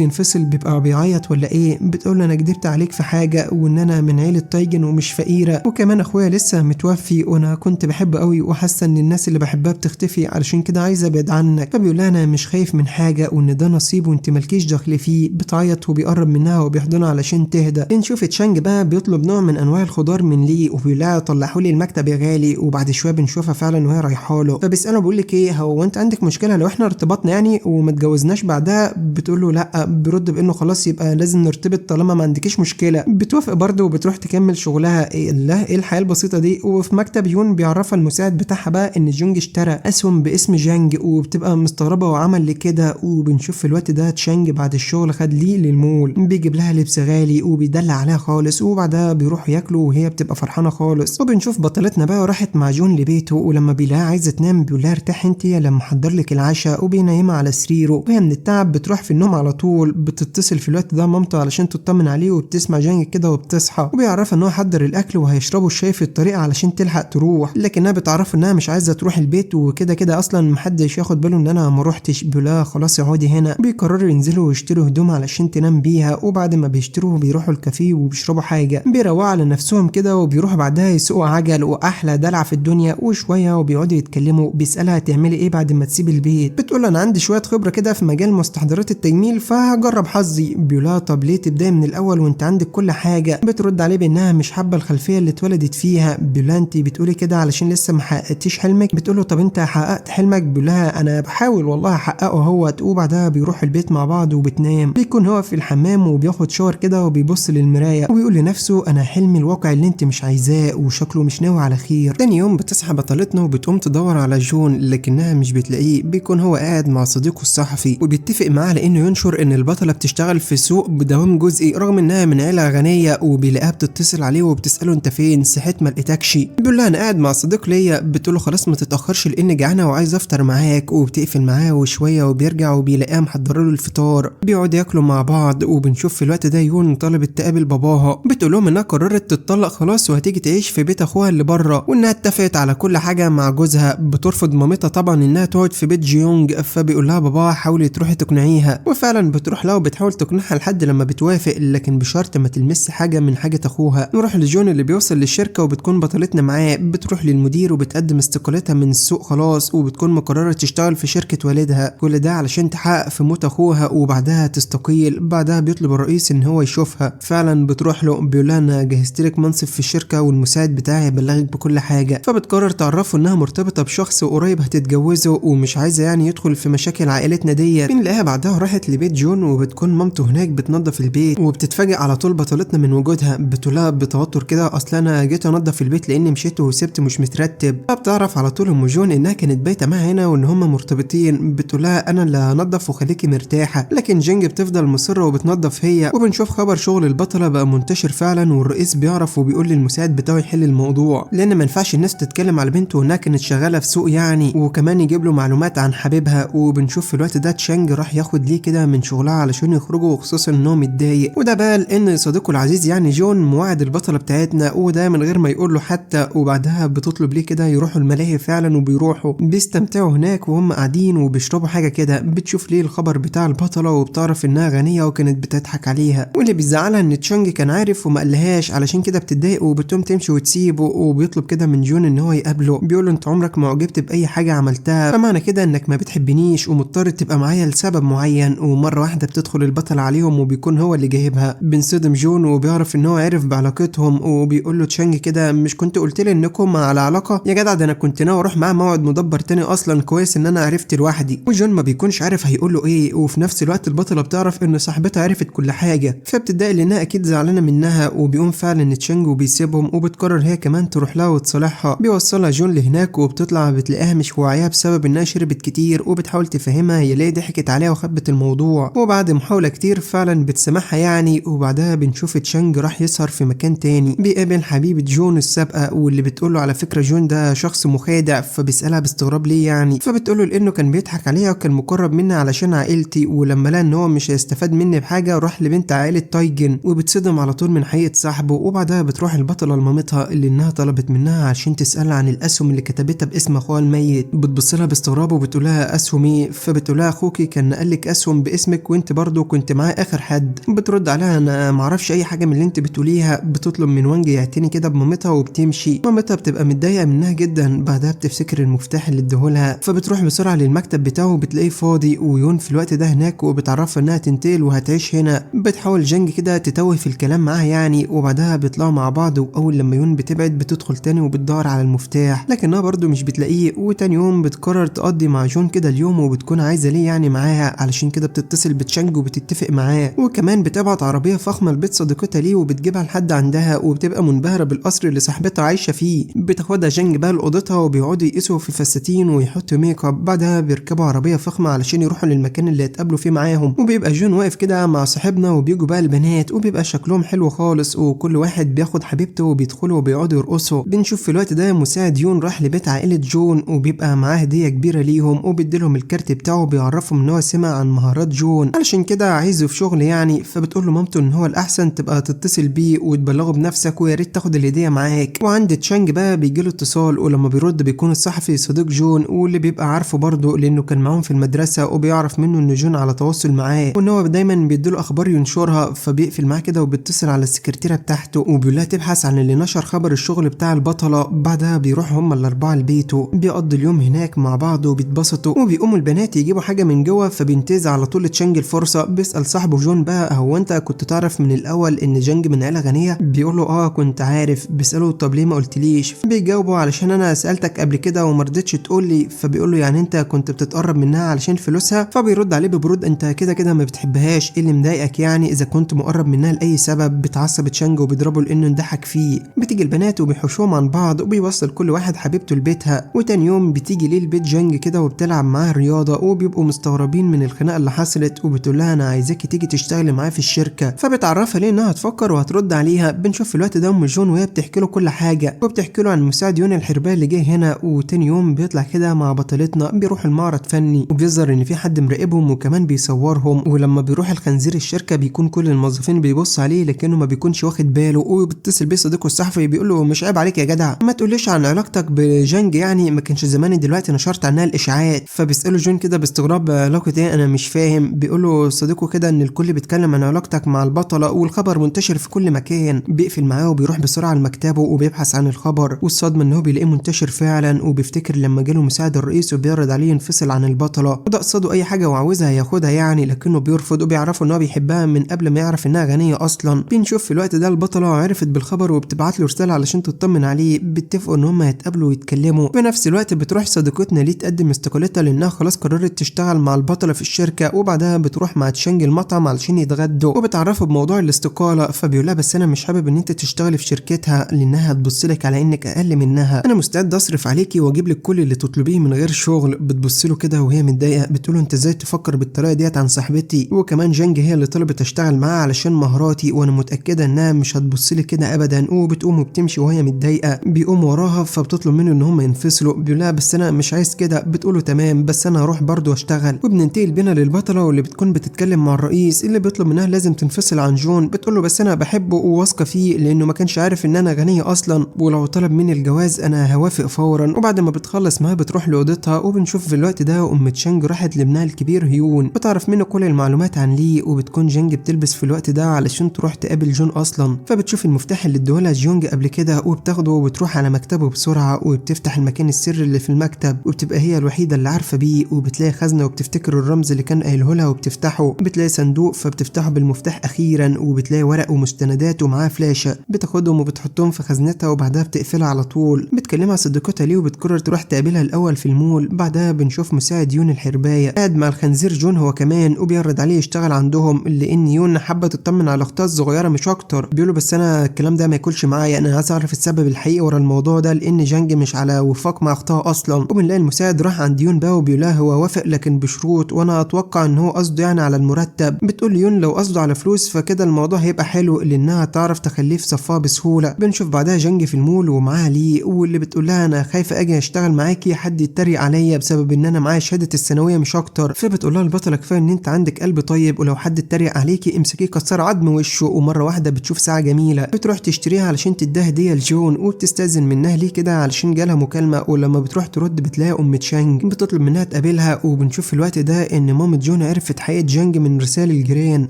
ينفصل بيبقى بيعيط ولا ايه؟ بتقول له انا كدبت عليك في حاجة، وان انا من عيله تايجن ومش فقيرة، وكمان اخويا لسه متوفي وانا كنت بحبه قوي وحاسه ان الناس اللي بحبها بتختفي، علشان كده عايزه ابعد عنك. فبيقول لها انا مش خايف من حاجة وان ده نصيب وانت مالكيش دخل فيه. بتعيط وبيقرب منها وبيحضنها علشان تهدى. بنشوف تشانج بقى بيطلب نوع من انواع الخضار من لي وبيقول لها طلعوا لي المكتب يا غالي. وبعد شوية بنشوفها فعلا وهي رايحة له، فبيساله بيقول لك ايه هو انت عندك مشكلة لو احنا ارتبطنا يعني وما اتجوزناش بعدها؟ بتقول له لا. بيرد بانه خلاص يبقى لازم نرتبط طالما ما عندكيش مشكلة. بتوافق برده وبتروح تكمل شغلها. ايه الله ايه الحياة البسيطة دي. وفي مكتب يون بيعرفها المساعد بتاعها بقى ان جونج اشترى اسهم باسم جانج، وبتبقى مستغربه وعمل ليه كده. وبنشوف في الوقت ده تشانج بعد الشغل خد ليه للمول، بيجيب لها لبس غالي وبيدلع عليها خالص، وبعدها بيروحوا ياكلوا وهي بتبقى فرحانة خالص. وبنشوف بطلتنا بقى راحت مع جون لبيته، ولما بيلاقيها عايزه تنام بيقول لها ارتاحي انت لما احضر لك العشاء، وبينيمها على سريره، وهي من التعب بتروح في النوم على طول. بتتصل في الوقت ده مامته علشان تطمن عليه، وبتسمع جانج كده وبتصحى، وبيعرفها ان هو حضر الاكل وهيشربوا الشاي في الطريق علشان تلحق تروح، لكنها بتعرفه انها مش عايزه تروح البيت وكده كده اصلا محدش ياخد باله ان انا ما روحتش. بيقول خلاص اقعدي هنا. بيقرروا ينزلوا ويشتروا هدوم علشان تنام بيها، وبعد ما بيشتروا بيروحوا الكافيه وبيشربوا حاجة، بيروقوا على نفسهم كده، وبيروحوا بعدها يسوقوا عجل واحلى دلع في الدنيا. وشوية وبيقعدوا يتكلموا، بيسالها تعملي ايه بعد ما تسيبي البيت؟ بتقول انا عندي شوية خبره كده في مجال مستحضرات التجميل فهجرب حظي. بيقولها طب ليه تبداي من الاول وانت عندك كل حاجة؟ بترد عليه بانها مش حابة الخلفية اللي اتولدت فيها. بيقولها انت بتقولي كده علشان لسه ما حققتيش حلمك؟ بتقوله طب انت حققت حلمك؟ بيقولها انا بحاول والله احققه اهوت. وبعدها بيروحوا البيت مع بعض وبتنام. بيكون هو في الحمام وبياخد شاور كده وبيبص للمرايه وبيقول لنفسه انا حلمي الواقع اللي انت مش عايزاه، وشكله مش ناوي على خير. تاني يوم بتصحى بطلتنا وبتقوم تدور على جون لكنها مش بتلاقيه. بيكون هو قاعد مع صديقه الصحفي وبيتفق معاه لانه ينشر ان البطلة بتشتغل في سوق بدوام جزئي رغم انها من عيله غنية. وبيلاقيها بتتصل عليه وبتساله انت فين؟ صحيت ما لقيتكش. بيقول لها انا قاعد مع صديق ليا. بتقول له خلاص ما تتاخرش لان جعانة وعايز افطر معاك. وبتقفل معاه وشوية وبيرجع وبيلاقيها محضرة له الفطار، بيقعدوا ياكلوا مع بعض. وبنشوف في الوقت ده يون طلبت تقابل باباها، بتقول لهم انها قررت تتطلق خلاص وهتيجي تعيش في بيت اخوها اللي بره، وانها اتفقت على كل حاجة مع جوزها. بترفض مامتها طبعا انها تقعد في بيت جيونج، فبيقول لها باباها حاولي تروحي تقنعيها، وفعلا بتروح لها وبتحاول تقنعها لحد لما بتوافق، لكن بشرط ما تلمس حاجة من حاجة اخوها. نروح لجون اللي بيوصل للشركة وبتكون بطلتنا معاه. بتروح للمدير وبتقدم استقالتها من السوق خلاص، وبتكون مقررة تشتغل في شركة والدها، كل ده علشان تحقق في موت اخوها وبعدها تستقيل. بعدها بيطلب الرئيس ان هو يشوفها، فعلا بتروح له بيقول لها انا جهزت لك منصب في الشركة والمساعد بتاعي هيبلغك بكل حاجة. فبتقرر تعرفه انها مرتبطة بشخص وقريب هتتجوزه ومش عايزه يعني يدخل في مشاكل عائلتنا دي. بنلاقيها بعدها راحت لبيت جون وبتكون مامته هناك بتنظف البيت، وبتتفاجئ على طول بطلتنا من وجودها. بتقولها بتوتر كده اصل انا جيت انظف البيت لاني مشيت وسبت مش مترتب. فبتعرف على طول ام جون انها كانت بايته معاها هنا وان هم مرتبطين. بتقولها انا اللي هنظف وخليكي مرتاحة، لكن جينج بتفضل مصرة وبتنظف هي. وبنشوف خبر شغل البطلة بقى منتشر فعلا، والرئيس بيعرف وبيقول للمساعد بتاعه يحل الموضوع، لان ما ينفعش الناس تتكلم على بنته وانها كانت شغالة في سوق يعني، وكمان يجيب له معلومات عن حبيبها. وبنشوف في الوقت ده تشانج راح ياخد ليه كده من شغلها علشان يخرجوا، وخصوصا ان هو متضايق، وده بقى لان صديقه العزيز يعني جون موعد البطلة بتاعتنا، وده من غير ما يقول له حتى. وبعدها بتطلب ليه كده يروحوا الملاهي فعلا، وبيروحوا بيستمتعوا هناك وهم قاعدين وبيشربوا حاجة كده. بتشوف ليه الخبر بتاع البطلة وبتعرف انها غنية وكانت بتضحك عليها، واللي بيزعلها ان تشانج كان عارف وما قالهاش، علشان كده بتتضايق وبتقوم تمشي وتسيبه. وبيطلب كده من جون ان هو يقابله، بيقول له انت عمرك ما عجبت باي حاجة عملتها، فمعنى كده انك ما بتحبنيش ومضطر تبقى معايا لسبب معين. ومرة واحدة بتدخل البطلة عليهم وبيكون هو اللي جايبها. بينصدم جون وبيعرف ان هو عرف بعلاقتهم، وبيقول له تشانج كده مش كنت قلت لي انكم على علاقة يا جدع؟ ده انا كنت ناوي اروح معاه موعد مدبر تاني اصلا، كويس ان انا عرفت لوحدي. وجون ما بيكونش عارف هيقول له ايه. وفي نفس الوقت البطلة بتعرف ان صاحبتها عرفت كل حاجة، فبتتضايق لانها اكيد زعلانة منها. وبيقوم فعلا تشانج وبيسيبهم، وبتقرر هي كمان تروح لها وتصالحها. بيوصلها جون لهناك وبتطلع بتلاقيها مش واعية بسبب انها شربت كتير، وبتحاول تفهمها هي ليه ضحكت عليها وخبت الموضوع. وبعد محاولة كتير فعلا بتسامحها يعني. وبعدها بنشوف تشانج راح يسهر في مكان تاني، بيقابل حبيبه جون السابقة واللي بتقوله على فكرة جون ده شخص مخادع. فبيسالها باستغراب ليه يعني، فبتقوله لانه كان بيضحك عليها وكان مقرب مني علشان عائلتي، ولما لقى ان هو مش هيستفاد مني بحاجة راح لبنت عائلة تايجن. وبتصدم على طول من حقيقة صاحبه. وبعدها بتروح البطلة لمامتها اللي انها طلبت منها عشان تسالها عن الاسهم اللي كتبتها باسم اخوها الميت. بتبص بتبص لها باستغراب وبتقول لها اسهم ايه؟ فبتقول لها اخوكي كان نقلك اسهم باسمك وانت برضو كنت معاه اخر حد. بترد عليها انا معرفش اي حاجة من اللي انت بتقوليها. بتطلب من وانج يعتني كده بمامتها وبتمشي. مامتها بتبقى متضايقة منها جدا. بعدها بتفتكر المفتاح اللي اداهولها، فبتروح بسرعة للمكتب بتاعه وبتلاقيه فاضي، ويون في الوقت ده هناك وبتعرفها انها تنتقل وهتعيش هنا. بتحاول جانج كده تتوه في الكلام معاها يعني، وبعدها بيطلعوا مع بعض. واول لما يون بتبعد بتدخل تاني وبتدور على المفتاح لكنها برضو مش بتلاقيه. وتاني يوم بتقرر تقضي مع جون كده اليوم، وبتكون عايزه ليه يعني معاها، علشان كده بتتصل بتشانج وبتتفق معاه، وكمان بتبعت عربية فخمة لبيت صديقتها ليه وبتجيبها لحد عندها، وبتبقى منبهره بالقصر اللي صاحبتها عايشه فيه. بتاخدها جانج بقى لاوضتها وبيقعدوا يقيسوا في فساتين ويحطوا make up. بعدها بيركبوا عربية فخمة علشان يروحوا للمكان اللي هيتقابلوا فيه معاهم، وبيبقى جون واقف كده مع صاحبنا، وبيجوا بقى البنات وبيبقى شكلهم حلو خالص، وكل واحد بياخد حبيبته وبيدخلوا وبيقعدوا يرقصوا. بنشوف في الوقت ده مساعد يون راح لبيت عائلة جون، وبيبقى معاه هديه كبيرة ليهم، وبيديلهم الكارت بتاعه وبيعرفهم ان هو سمع عن مهارات جون علشان كده عايزه في شغل يعني. فبتقول له مامته ان هو الاحسن تبقى تتصل بيه وتبلغه بنفسك ويا ريت تاخد الهدية معاك. وعند تشانج بقى بيجيله اتصال، ولما بيرد بيكون الصحفي صديق جون واللي بيبقى عارفه برضه لانه كان معاهم في المدرسة، وبيعرف منه ان جون على تواصل معاه وان هو دايما بيديله اخبار ينشرها. فبيقفل معاه كده وبيتصل على السكرتيره بتاعته وبيقول لها تبحث عن اللي نشر خبر الشغل بتاع البطلة. بعدها بيروحوا هما الاربعة لبيته، بيقضوا اليوم هناك مع بعض وبيتبسطوا، وبيقوموا البنات يجيبوا حاجة من جوه. فبينتهز على طول تشانج الفرصة، بيسال صاحبه جون بقى هو انت كنت تعرف من الاول ان جانج من عيله غنية؟ بيقول له اه كنت عارف. بيساله طب ليه ما قلتليش؟ بيجاوبه علشان انا سالتك قبل كده وما رضيتش تقول لي. فبيقول له يعني انت كنت بتتقرب منها علشان فلوسها؟ فبيرد عليه ببرود انت كده كده ما بتحبهاش، ايه اللي مضايقك يعني اذا كنت مقرب منها لاي سبب؟ بتعصب تشانج وبيضربه لانه اندحك فيه. بتيجي البنات وبيحوشوهم عن بعض وبيوصل كل واحد حبيبته لبيتها. وتاني يوم بتيجي ليه البيت جانج كده وبتلعب معاه رياضة، وبيبقوا مستغربين من الخناقة اللي حصلت، وبتقول لها انا عايزاكي تيجي تشتغلي معايا في الشركة. فبتعرفها ليه انها هتفكر وهترد عليها. بنشوف في الوقت ده ام جون وهي بتحكي له كل حاجة، وبتحكي له عن مساعد يون الحرباء اللي جه هنا. وتاني يوم بيطلع كده مع بطلتنا بيروح المعرض فني، وبيظهر ان في حد مراقبهم وكمان بيصورهم. ولما بيروح الخنزير الشركة بيكون كل الموظفين بيبص عليه لكنه ما بيكونش واخد باله، وبيتصل بيه صديقه الصحفي بيقول له مش عيب عليك يا جدع، ما تقوليش عن علاقتك بجانج يعني، ما كانش زماني دلوقتي نشرت عنها الاشاعات. فبيساله جون كده باستغراب علاقة ايه انا مش فاهم. بيقول له صديقه كده ان الكل بيتكلم عن علاقتك مع البطلة والخبر منتشر في كل مكان. بيقفل معاه وبيروح بسرعة لمكتبه وبيبحث عن الخبر، والصدمه ان هو بيلاقيه منتشر فعلا. وبيفتكر لما جاله مساعد الرئيس وبيعرض عليه ينفصل عن البطلة، وده قصاده اي حاجة وعاوزها ياخدها يعني، لكنه بيرفض وبيعرفه ان هو بيحبها من قبل ما يعرف انها غنية اصلا. بنشوف في الوقت ده البطلة عرفت بالخبر وبتبعت له رسالة علشان تطمن عليه. بيتفقوا ان هم هيتقابلوا ويتكلموا. في نفس الوقت بتروح صديقتنا ليه تقدم استقالتها لانها خلاص قررت تشتغل مع البطلة في الشركة. وبعدها بتروح مع تشانج المطعم علشان يتغدوا، وبتعرفه بموضوع الاستقالة. فبيقول لها بس انا مش حابب ان انت تشتغلي في شركتها لانها هتبص لك على انك اقل منها، انا مستعد اصرف عليكي واجيب لك كل اللي تطلبيه من غير شغل. بتبص له كده وهي متضايقة، بتقول له انت ازاي تفكر بالطريقة ديت عن صاحبتي؟ وكمان جانج هي اللي طلبت اشتغل معاها علشان مهاراتي، وانا متاكدة انها مش هتبص لي كده ابدا. وبتقوم وبتمشي وهي متضايقة. بيقوم وراها فبتطلب منه ان هم ينفصلوا. بيقول لها بس انا مش عايز كده. بتقول له تمام بس انا هروح برضه واشتغل. وبننتقل بينا للبطله واللي بتكون بتتكلم مع الرئيس اللي بيطلب منها لازم تنفصل عن جون. بتقول له بس انا بحبه وواثقه فيه لانه ما كانش عارف ان انا غنية اصلا، ولو طلب مني الجواز انا هوافق فورا. وبعد ما بتخلص معاه بتروح لاوضتها. وبنشوف في الوقت ده ام تشانج راحت لابنها الكبير هيون، بتعرف منه كل المعلومات عن لي. وبتكون جانج بتلبس في الوقت ده علشان تروح تقابل جون اصلا. فبتشوف المفتاح اللي اداهولها جونج قبل كده وبتاخده وبتروح على مكتبه بسرعة، وبتفتح المكان السري اللي في المكتب وبتبقى هي الوحيدة اللي عارفه بيه. وبتلاقي خزنه وبتفتكر الرمز اللي كان قايله لها وبتفتحه. بتلاقي صندوق فبتفتحه بالمفتاح اخيرا، وبتلاقي ورق ومستندات ومعاه فلاشه، بتاخدهم وبتحطهم في خزنتها وبعدها بتقفلها على طول. بتكلمها صديقتها ليه وبتقرر تروح تقابلها الاول في المول. بعدها بنشوف مساعد يون الحربايه قاعد مع الخنزير جون هو كمان، وبيعرض عليه يشتغل عندهم لان يون حابة تطمن على اختها الصغيرة مش اكتر. بيقولوا بس انا الكلام ده ما ياكلش معايا، انا عايز اعرف السبب الحقيقي ورا الموضوع ده لان جانج مش على وفاق مع اختها اصلا. وبنلاقي المساعد راح عند يون بقى وبيقول لها هو وافق لكن بشروط، وانا اتوقع ان هو قصده يعني على المرتب. بتقول يون لو قصده على فلوس فكده الموضوع هيبقى حلو لانها تعرف تخليه في صفها بسهولة. بنشوف بعدها جانج في المول ومعاها لي، واللي بتقول لها انا خايفة اجي اشتغل معاكي حد يتريق عليا بسبب ان انا معايا شهادة الثانوية مش اكتر. فبتقول لها البطلة كفاية ان انت عندك قلب طيب، ولو حد اتريق عليكي امسكيه كسر عظم وشه. ومرة واحدة بتشوف ساعة جميلة بتروح تشتريها علشان تديها هديه لجون، وبتستاذن منها ليه كده علشان جالها مكالمة. ولما بتروح ترد بتلاقي بتلاقي ام تشانج بتطلب منها تقابلها. وبنشوف في الوقت ده ان مامة جون عرفت حقيقة جانج من رسائل الجيران،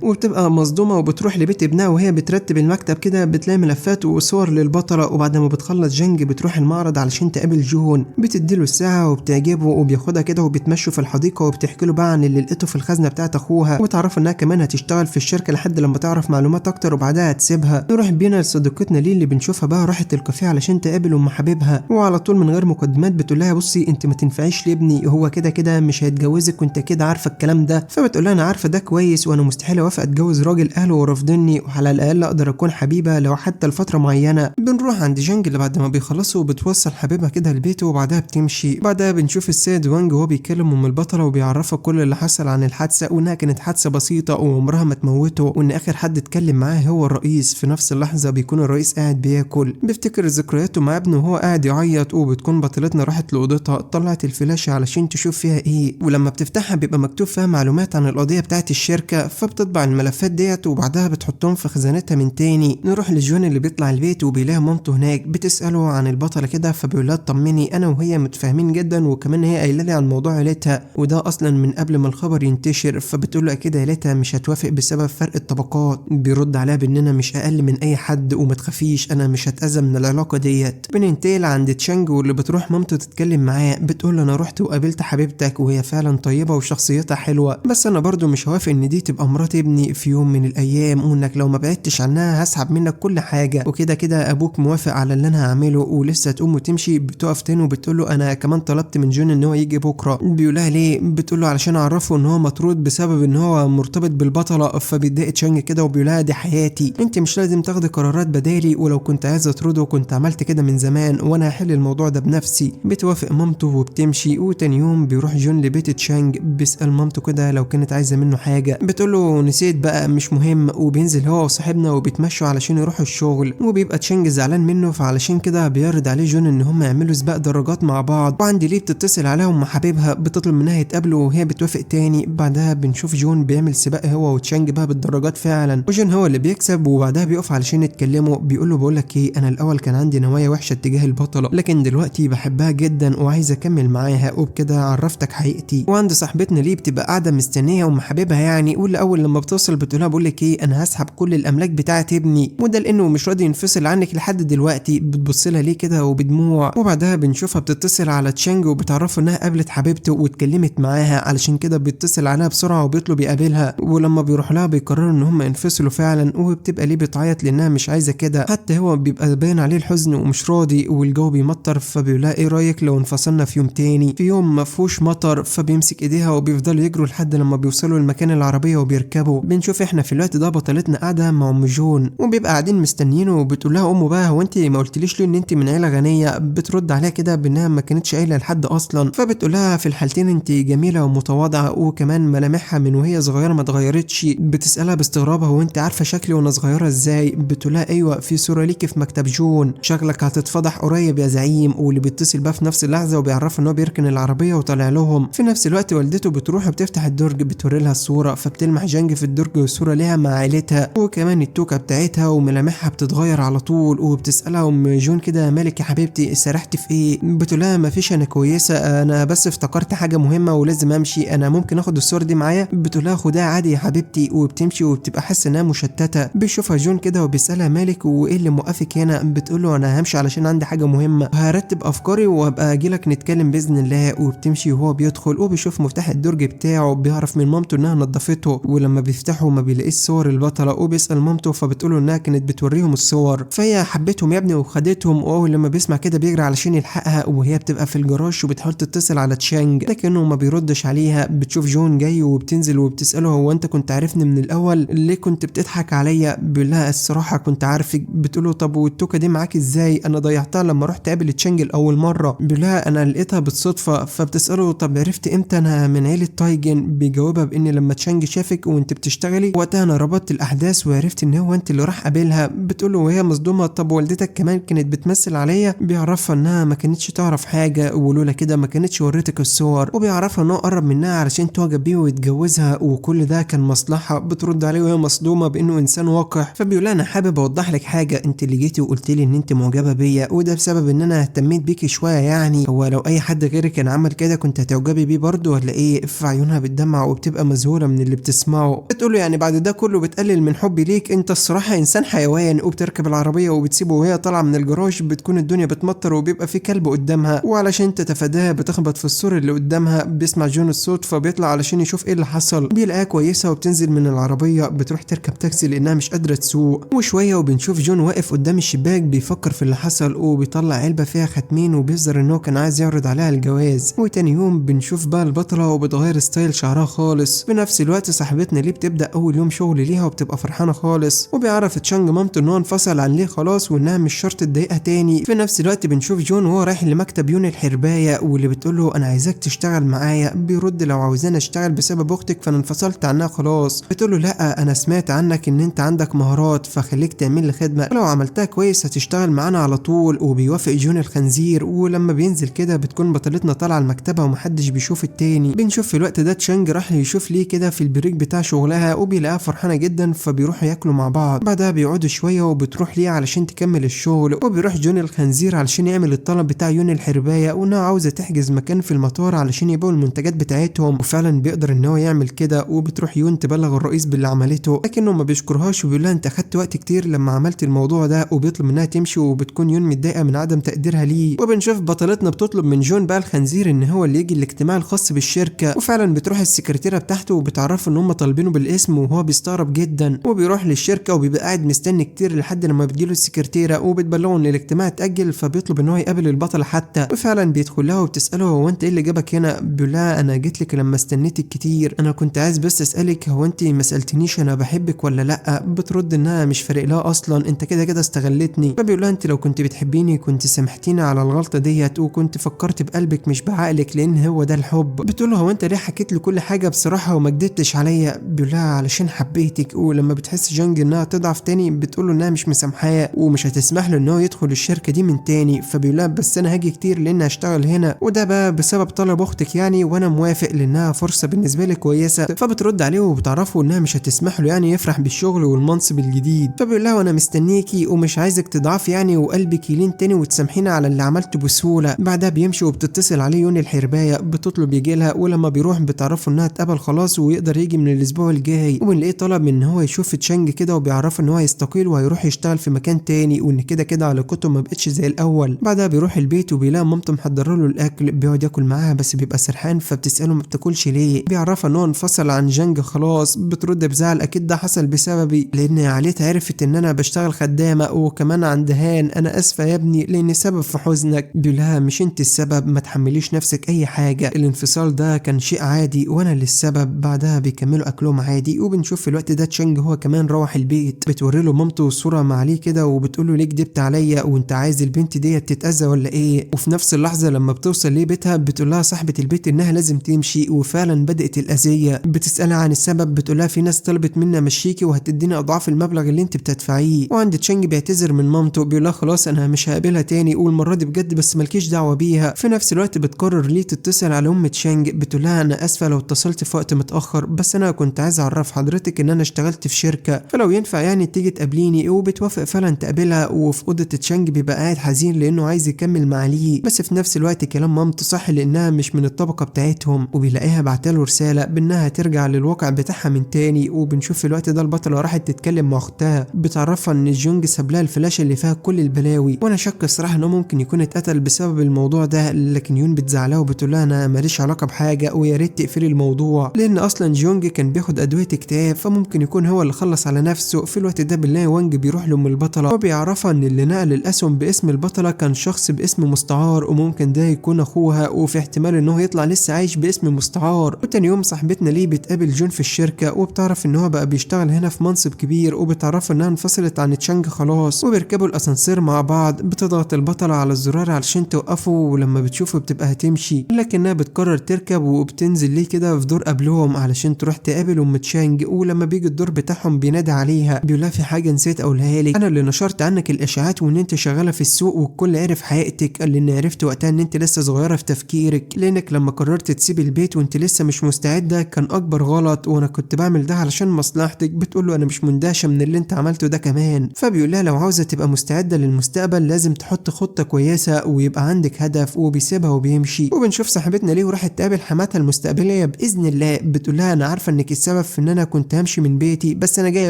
وبتبقى مصدومة وبتروح لبيت ابنها وهي بترتب المكتب كده بتلاقي ملفات وصور للبطله. وبعد ما بتخلص جانج بتروح المعرض علشان تقابل جون، بتديله الساعة وبتعجبه وبياخدها كده وبيتمشوا في الحديقة وبتحكي له بقى عن اللي لقيته في الخزنة بتاعت اخوها، وتعرف انها كمان هتشتغل في الشركة لحد لما تعرف معلومات اكتر وبعدها هتسيبها. نروح بينا لصديقتنا ليه اللي بنشوفها بقى راحت الكافيه علشان تقابل ام حبيبها، وعلى طول من غير مقدمات بتقول لها بصي انت ما تنفعيش لابني، هو كده كده مش هيتجوزك وانت كده عارفه الكلام ده. فبتقول لها انا عارفه ده كويس وانا مستحيل اوافق اتجوز راجل اهله ورافضني، وعلى الاقل اقدر اكون حبيبه لو حتى لفترة معينة. بنروح عند جانج اللي بعد ما بيخلصوا بتوصل حبيبها كده لبيته وبعدها بتمشي. بعدها بنشوف السيد وانج وهو بيكلم ام البطلة وبيعرفها كل اللي حصل عن الحادثة، وانها كانت حادثه بسيطة وعمرها ما تموته، وان اخر حد اتكلم معاه هو الرئيس. في نفس اللحظة بيكون الرئيس قاعد بياكل، بيفتكر ذكرياته مع ابنه وهو قاعد يعيط. وبتكون بطلتنا راحت لاوضتها طلعت الفلاشه علشان تشوف فيها ايه، ولما بتفتحها بيبقى مكتوب فيها معلومات عن القضية بتاعت الشركة، فبتطبع الملفات ديت وبعدها بتحطهم في خزانتها من تاني. نروح لجون اللي بيطلع البيت وبيلاقي مامته هناك، بتساله عن البطلة كده فبيقول لها اطمني انا وهي متفاهمين جدا، وكمان هي قايله لي عن موضوع عيلتها وده اصلا من قبل ما الخبر ينتشر. فبتقول له اكيد عيلتها مش هتوافق بسبب فرق الطبقات. بيرد عليها باننا مش اقل من اي حد وما تخافيش انا مش هتاذى من العلاقة ديت. بننتقل عند تشانج واللي بتروح مامته تتكلم معاه، بتقول له انا رحت وقابلت حبيبتك وهي فعلا طيبة وشخصيتها حلوة، بس انا برضو مش هوافق ان دي تبقى مرات ابني في يوم من الايام، وانك لو ما بعدتش عنها هسحب منك كل حاجة، وكده كده ابوك موافق على اللي انا هعمله. ولسه تقوم وتمشي بتقف تاني وبتقول له انا كمان طلبت من جون ان هو يجي بكره. بيقولها ليه؟ بتقول له علشان اعرفه ان هو مطرود بسبب ان هو مرتبط بالبطله. فبيتضايق تشانج كده وبيقولها دي حياتي، انت مش لازم تاخدي قرارات بدالي، ولو كنت عايزه اطرده كنت عملت كده من زمان، وانا هحل الموضوع ده بنفسي. بتوافق مامته وبتمشي. وتاني يوم بيروح جون لبيت تشانج، بيسأل مامته كده لو كانت عايزه منه حاجة، بتقول له نسيت بقى مش مهم. وبينزل هو وصاحبنا وبيتمشوا علشان يروحوا الشغل، وبيبقى تشانج زعلان منه، فعلشان كده بيعرض عليه جون ان هم يعملوا سباق دراجات مع بعض. وعند ليه بتتصل عليها ام حبيبها بتطلب منها يتقابلوا وهي بتوافق تاني. بعدها بنشوف جون بيعمل سباق هو وتشانج بقى بالدراجات فعلا، وجون هو اللي بيكسب. وبعدها بيقف علشان يتكلموا، بيقول له بقول لك ايه، انا الاول كان عندي نوايا وحشة اتجاه البطلة، لكن دلوقتي بحبها جدا وعايز اكمل معاها، وبكده عرفتك حقيقتي. وعند صاحبتنا ليه بتبقى قاعدة مستنيه ام حبيبها يعني، واللي اول لما بتوصل بتقولها بقول لك ايه، انا هسحب كل الاملاك بتاعه ابني، وده لانه مش راضي ينفصل عنك لحد دلوقتي. بتبص لها ليه كده وبدموع. وبعدها بنشوفها بتتصل على تشانج وبتعرفه انها قابلت حبيبته واتكلمت معاها، علشان كده بيتصل عليها بسرعة وبيطلب يقابلها. ولما بيروح لها بيقرروا ان هم ينفصلوا فعلا، وبتبقى ليه بتعيط لانها مش عايزه كده، حتى هو بيبقى باين عليه الحزن ومش راضي، والجو بيمطر. فبيقول لها ايه رايك لو انفصلنا في يوم تاني، في يوم ما فيهوش مطر. فبيمسك ايديها وبيفضلوا يجروا لحد لما بيوصلوا لمكان العربية وبيركبوا. بنشوف احنا في الوقت ده بطلتنا قاعدة مع ام جون، وبيبقى قاعدين مستنيينه، وبتقول لها امه بقى هو انت ما قلتليش ليه ان انت من عيله غنية؟ بترد عليها كده بانها ما كانتش قايله لحد اصلا. فبتقول لها في الحالتين انت جميلة ومتواضعه، وكمان ملامحها من وهي صغيرة ما اتغيرتش. بتسالها باستغراب هو انت عارفه شكلي وانا صغيرة ازاي؟ بتقول لها ايوه في صوره ليكي في مكتب جون، شكلك هتتفضح قريب يا زعيم. واللي بيتصل بقى في نفس اللحظة وبيعرفه ان هو بيركن العربية وطالع لهم. في نفس الوقت والدته بتروح وبتفتح الدرج بتوري لها الصورة، فبتلمح جانج في الدرج والصورة ليها مع عيلتها، وكمان التوكه بتاعتها وملامحها بتتغير على طول. وبتسالها ام جون كده مالك يا حبيبتي سرحتي في ايه؟ بتقول لها مفيش انا كويسة، انا بس افتكرت حاجة مهمة ولازم امشي، انا ممكن اخد الصور دي معايا؟ بتقول لها خدها عادي يا حبيبتي، وبتمشي وبتبقى حاسه انها مشتتة. بيشوفها جون كده وبيسالها مالك وايه اللي موقفك هنا؟ بتقول له انا همشي علشان عندي حاجة مهمة، هرتب افكاري وابقى اجيلك نتكلم باذن الله. وبتمشي وهو بيدخل وبيشوف مفتاح الدرج بتاعه، بيعرف من مامته انها نظفته، ولما بيفتحه ما بيلاقيش صور البطلة، وبيسال مامته فبتقول له انها كانت بتوريهم الصور، فهي حبتهم يا ابني وخدتهم. واول لما بيسمع كده بيجري علشان يلحقها، وهي بتبقى في الجراج وبتحاول تتصل على تشانج لكنه ما بيردش عليها. بتشوف جون جاي وبتنزل وبتساله هو انت كنت عارفني من الاول؟ ليه كنت بتضحك عليا؟ بيقول لها الصراحة كنت عارفك. بتقول له طب والتوكه دي معاك ازاي؟ انا ضيعتها لما رحت اقابل تشانج الاول مرة. بيقول لها انا لقيتها بالصدفة. فبتساله طب عرفت امتى انا من عيله تايجن؟ بيجاوبها بان لما تشانج شافك وانت بتشتغلي وقتها انا ربطت الاحداث وعرفت ان هو انت اللي راح قابلها. بتقول له وهي مصدومة طب والدتك كمان كانت بتمثل عليا؟ بيعرفها انها ما كانتش تعرف حاجة ولولا كده ما كانتش وريتك الصور، وبيعرفها ان هو قرب منها علشان تعجب بيه ويتجوزها وكل ده كان مصلحة. بترد عليه وهي مصدومة بانه انسان وقح، فبيقول لها انا حابب اوضح لك حاجة، انت اللي جيتي وقلت لي ان انت معجبه بيا وده بسبب ان انا اهتميت بيكي شوية، يعني هو لو لو اي حد غيري كان عمل كده كنت هتعجبي بيه برضه ولا ايه؟ في عيونها بتدمع وبتبقى مذهوله من اللي بتسمعه. بتقول له يعني بعد ده كله بتقلل من حبي ليك، انت الصراحة انسان حيوان. وبتركب العربية وبتسيبه، وهي طالعه من الجراج بتكون الدنيا بتمطر وبيبقى في كلب قدامها، وعلشان تتفاداها بتخبط في السور اللي قدامها. بيسمع جون الصوت فبيطلع علشان يشوف ايه اللي حصل، بيلاقيها كويسة وبتنزل من العربية، بتروح تركب تاكسي لانها مش قادرة تسوق. وشوية وبنشوف جون واقف قدام الشباك بيفكر في اللي حصل، وبيطلع علبة فيها ختمين وبيظهر ان هو كان عايز يعرض عليها الجواز. وتاني يوم بنشوف بقى البطلة وبتغير style شعرها خالص. في نفس الوقت صاحبتنا ليه بتبدا اول يوم شغل ليها وبتبقى فرحانة خالص، وبيعرف تشانج مامته ان هو انفصل عن ليه خلاص وانها مش شرط تضايقها تاني. في نفس الوقت بنشوف جون وهو رايح لمكتب يون الحربايه واللي بتقول له انا عايزاك تشتغل معايا. بيرد لو عاوزاني اشتغل بسبب اختك فانا انفصلت عنها خلاص. بتقول له لا انا سمعت عنك ان انت عندك مهارات فخليك تعمل لي خدمة، ولو عملتها كويس هتشتغل معانا على طول. وبيوافق جون الخنزير. ولما بينزل كده بتكون بطلتنا طالعه المكتبة ومحدش بيشوف التاني. بنشوف في الوقت ده تشانج راح يشوف ليه كده في ال break بتاع شغلها، وبيلاقيها فرحانة جدا فبيروحوا ياكلوا مع بعض. بعدها بيقعدوا شوية وبتروح ليه علشان تكمل الشغل، وبيروح جون الخنزير علشان يعمل الطلب بتاع يون الحربايه وانها عاوزه تحجز مكان في المطار علشان يبيعوا المنتجات بتاعتهم، وفعلا بيقدر ان هو يعمل كده. وبتروح يون تبلغ الرئيس باللي عملته، لكنه ما بيشكرهاش وبيقول لها انت اخدت وقت كتير لما عملت الموضوع ده، وبيطلب منها تمشي. وبتكون يون متضايقة من عدم تقديرها ليه. وبنشوف بطلتنا بتطلب من جون بقى الخنزير ان هو اللي يجي الاجتماع الخاص بالشركة، وفعلا بتروح السكرتيره بتاعته وبتعرفه ان هم طالبينه بالاسم، وهو بيستغرب جدا. وبيروح للشركة وبيبقى قاعد مستني كتير لحد لما بتجيله السكرتيره وبتبلغه ان الاجتماع اتاجل، فبيطلب ان هو يقابل البطل حتى. وفعلا بيدخل لها وبتساله هو انت ايه اللي جابك هنا؟ بيقول لها انا جيت لك لما استنيتك كتير، انا كنت عايز بس اسالك هو انت ما سالتنيش انا بحبك ولا لا؟ بترد انها مش فارق لها اصلا، انت كده كده استغلتني. فبيقول لها انت لو كنت بتحبيني كنت سامحتيني على الغلطة ديت، وكنت فكرت بقلبك مش بعقلك لان هو ده الحب. بتقول له هو انت ليه حكيت لي كل حاجة بصراحة وما كدبتش عليا؟ بيقول لها علشان حبيتك. ولما بتحس جانج انها تضعف تاني بتقول له انها مش مسامحاه ومش هتسمح له ان هو يدخل الشركة دي من تاني. فبيقول لها بس انا هاجي كتير لان هشتغل هنا، وده بقى بسبب طلب اختك يعني، وانا موافق لانها فرصة بالنسبة لي كويسة. فبترد عليه وبتعرفه انها مش هتسمح له يعني يفرح بالشغل والمنصب الجديد. فبيقول لها وانا مستنيكي ومش عايزك تضعفي يعني وقلبك يلين تاني وتسامحيني على اللي عملته بسهولة. بعدها بيمشي وبتتصل عليه يون الحربايه بتطلب يجي لها، ولما بيروح بتعرفه انها اتقبل خلاص ويقدر يجي من الاسبوع الجاي. وبنلاقيه طلب من ان هو يشوف تشانج كده وبيعرفه ان هو يستقيل وهيروح يشتغل في مكان تاني، وان كده كده علاقته ما بقتش زي الاول. بعدها بيروح البيت وبيلاقي مامته محضرة له الاكل، بيقعد ياكل معاها بس بيبقى سرحان، فبتساله ما بتاكلش ليه؟ بيعرفها ان هو انفصل عن جانج خلاص. بترد بزعل اكيد ده حصل بسببي لان عائلتها عرفت ان انا بشتغل خدامه وكمان عند هان، انا اسفه يا ابني لاني سبب في حزنك. بيقولها مش انت السبب، ما تحمليش نفسك اي حاجة، الانفصال ده كان شيء عادي وانا اللي السبب. بعدها بيكملوا اكلهم عادي. وبنشوف في الوقت ده تشانج هو كمان روح البيت، بتوري له مامته صوره مع عليه كده وبتقول له ليه كدبت عليا وانت عايز البنت ديت تتاذى ولا ايه؟ وفي نفس اللحظة لما بتوصل ليه بيتها بتقول لها صاحبه البيت انها لازم تمشي، وفعلا بدات الاذية. بتسالها عن السبب بتقول لها في ناس طلبت مني امشيكي وهتديني اضعاف المبلغ اللي انت بتدفعيه. وعند تشانج بيعتذر من مامته بيقول لها خلاص انا مش هقابلها تاني والمرة دي بجد بس مالكيش دعوه بيها. في نفس الوقت بتقرر ليه تتصل على ام تشانج، بتقول لها انا اسفه لو اتصلت في وقت متاخر بس انا كنت عايز اعرف حضرتك ان انا اشتغلت في شركة فلو ينفع يعني تيجي تقابليني. وبتوافق فعلا تقابلها. وفي اوضة تشانج بيبقى قاعد حزين لانه عايز يكمل مع ليه، بس في نفس الوقت كلام مامته صح لانها مش من الطبقة بتاعتهم. وبيلاقيها بعتله رسالة بانها ترجع للواقع بتاعها من تاني. وبنشوف في الوقت ده البطلة راحت تتكلم مع اختها، بتعرفها ان جونج ساب لها الفلاشه اللي فيها كل البلاوي، وانا شك الصراحة انه ممكن يكون اتقتل بسبب الموضوع ده. لكن يون بتزعلها وبتقول لها انا ماليش علاقة بحاجة ويا ريت تقفلي الموضوع، لان اصلا جونج كان بياخد ادوية اكتئاب فممكن يكون هو اللي خلص على نفسه. في الوقت ده بنلاقي وانج بيروح لام البطلة وبيعرفها ان اللي نقل الاسهم باسم البطلة كان شخص باسم مستعار وممكن ده يكون اخوها، وفي احتمال ان هو يطلع لسه عايش باسم مستعار. وتاني يوم صاحبتنا ليه بتقابل جون في الشركة وبتعرف ان هو بقى بيشتغل هنا في منصب كبير، وبتعرف انها انفصلت عن تشانج خلاص. وبيركبوا الاسانسير مع بعض، بتضغط البطلة على الزرار علشان توقفه، ولما بتشوفه بتبقى هتمشي لكنها بتقرر تركب وبتنزل ليه كده في دور قبلهم علشان تروح تقابل ام تشانج. ولما بيجي الدور بتاعهم بينادي عليها بيقول لها في حاجة نسيت اقولها لك، انا اللي نشرت عنك الاشاعات وان انت شغالة في السوق والكل عرف حقيقتك، لان عرفت وقتها ان انت لسه صغيرة في تفكيرك، لانك لما قررت تسيب البيت وانت لسه مش مستعدة كان اكبر غلط، وانا كنت بعمل ده علشان مصلحتك. بتقول له انا مش مندهشه من اللي انت عملته ده كمان. فبيقول لها لو عاوزه تبقى مستعدة للمستقبل لازم تحط خطه كويسة ويبقى عندك هدف. بيخاف وبيسيبها وبيمشي. وبنشوف صاحبتنا ليه وراحت تقابل حماتها المستقبلية باذن الله، بتقول لها انا عارفه انك السبب في ان انا كنت همشي من بيتي، بس انا جاية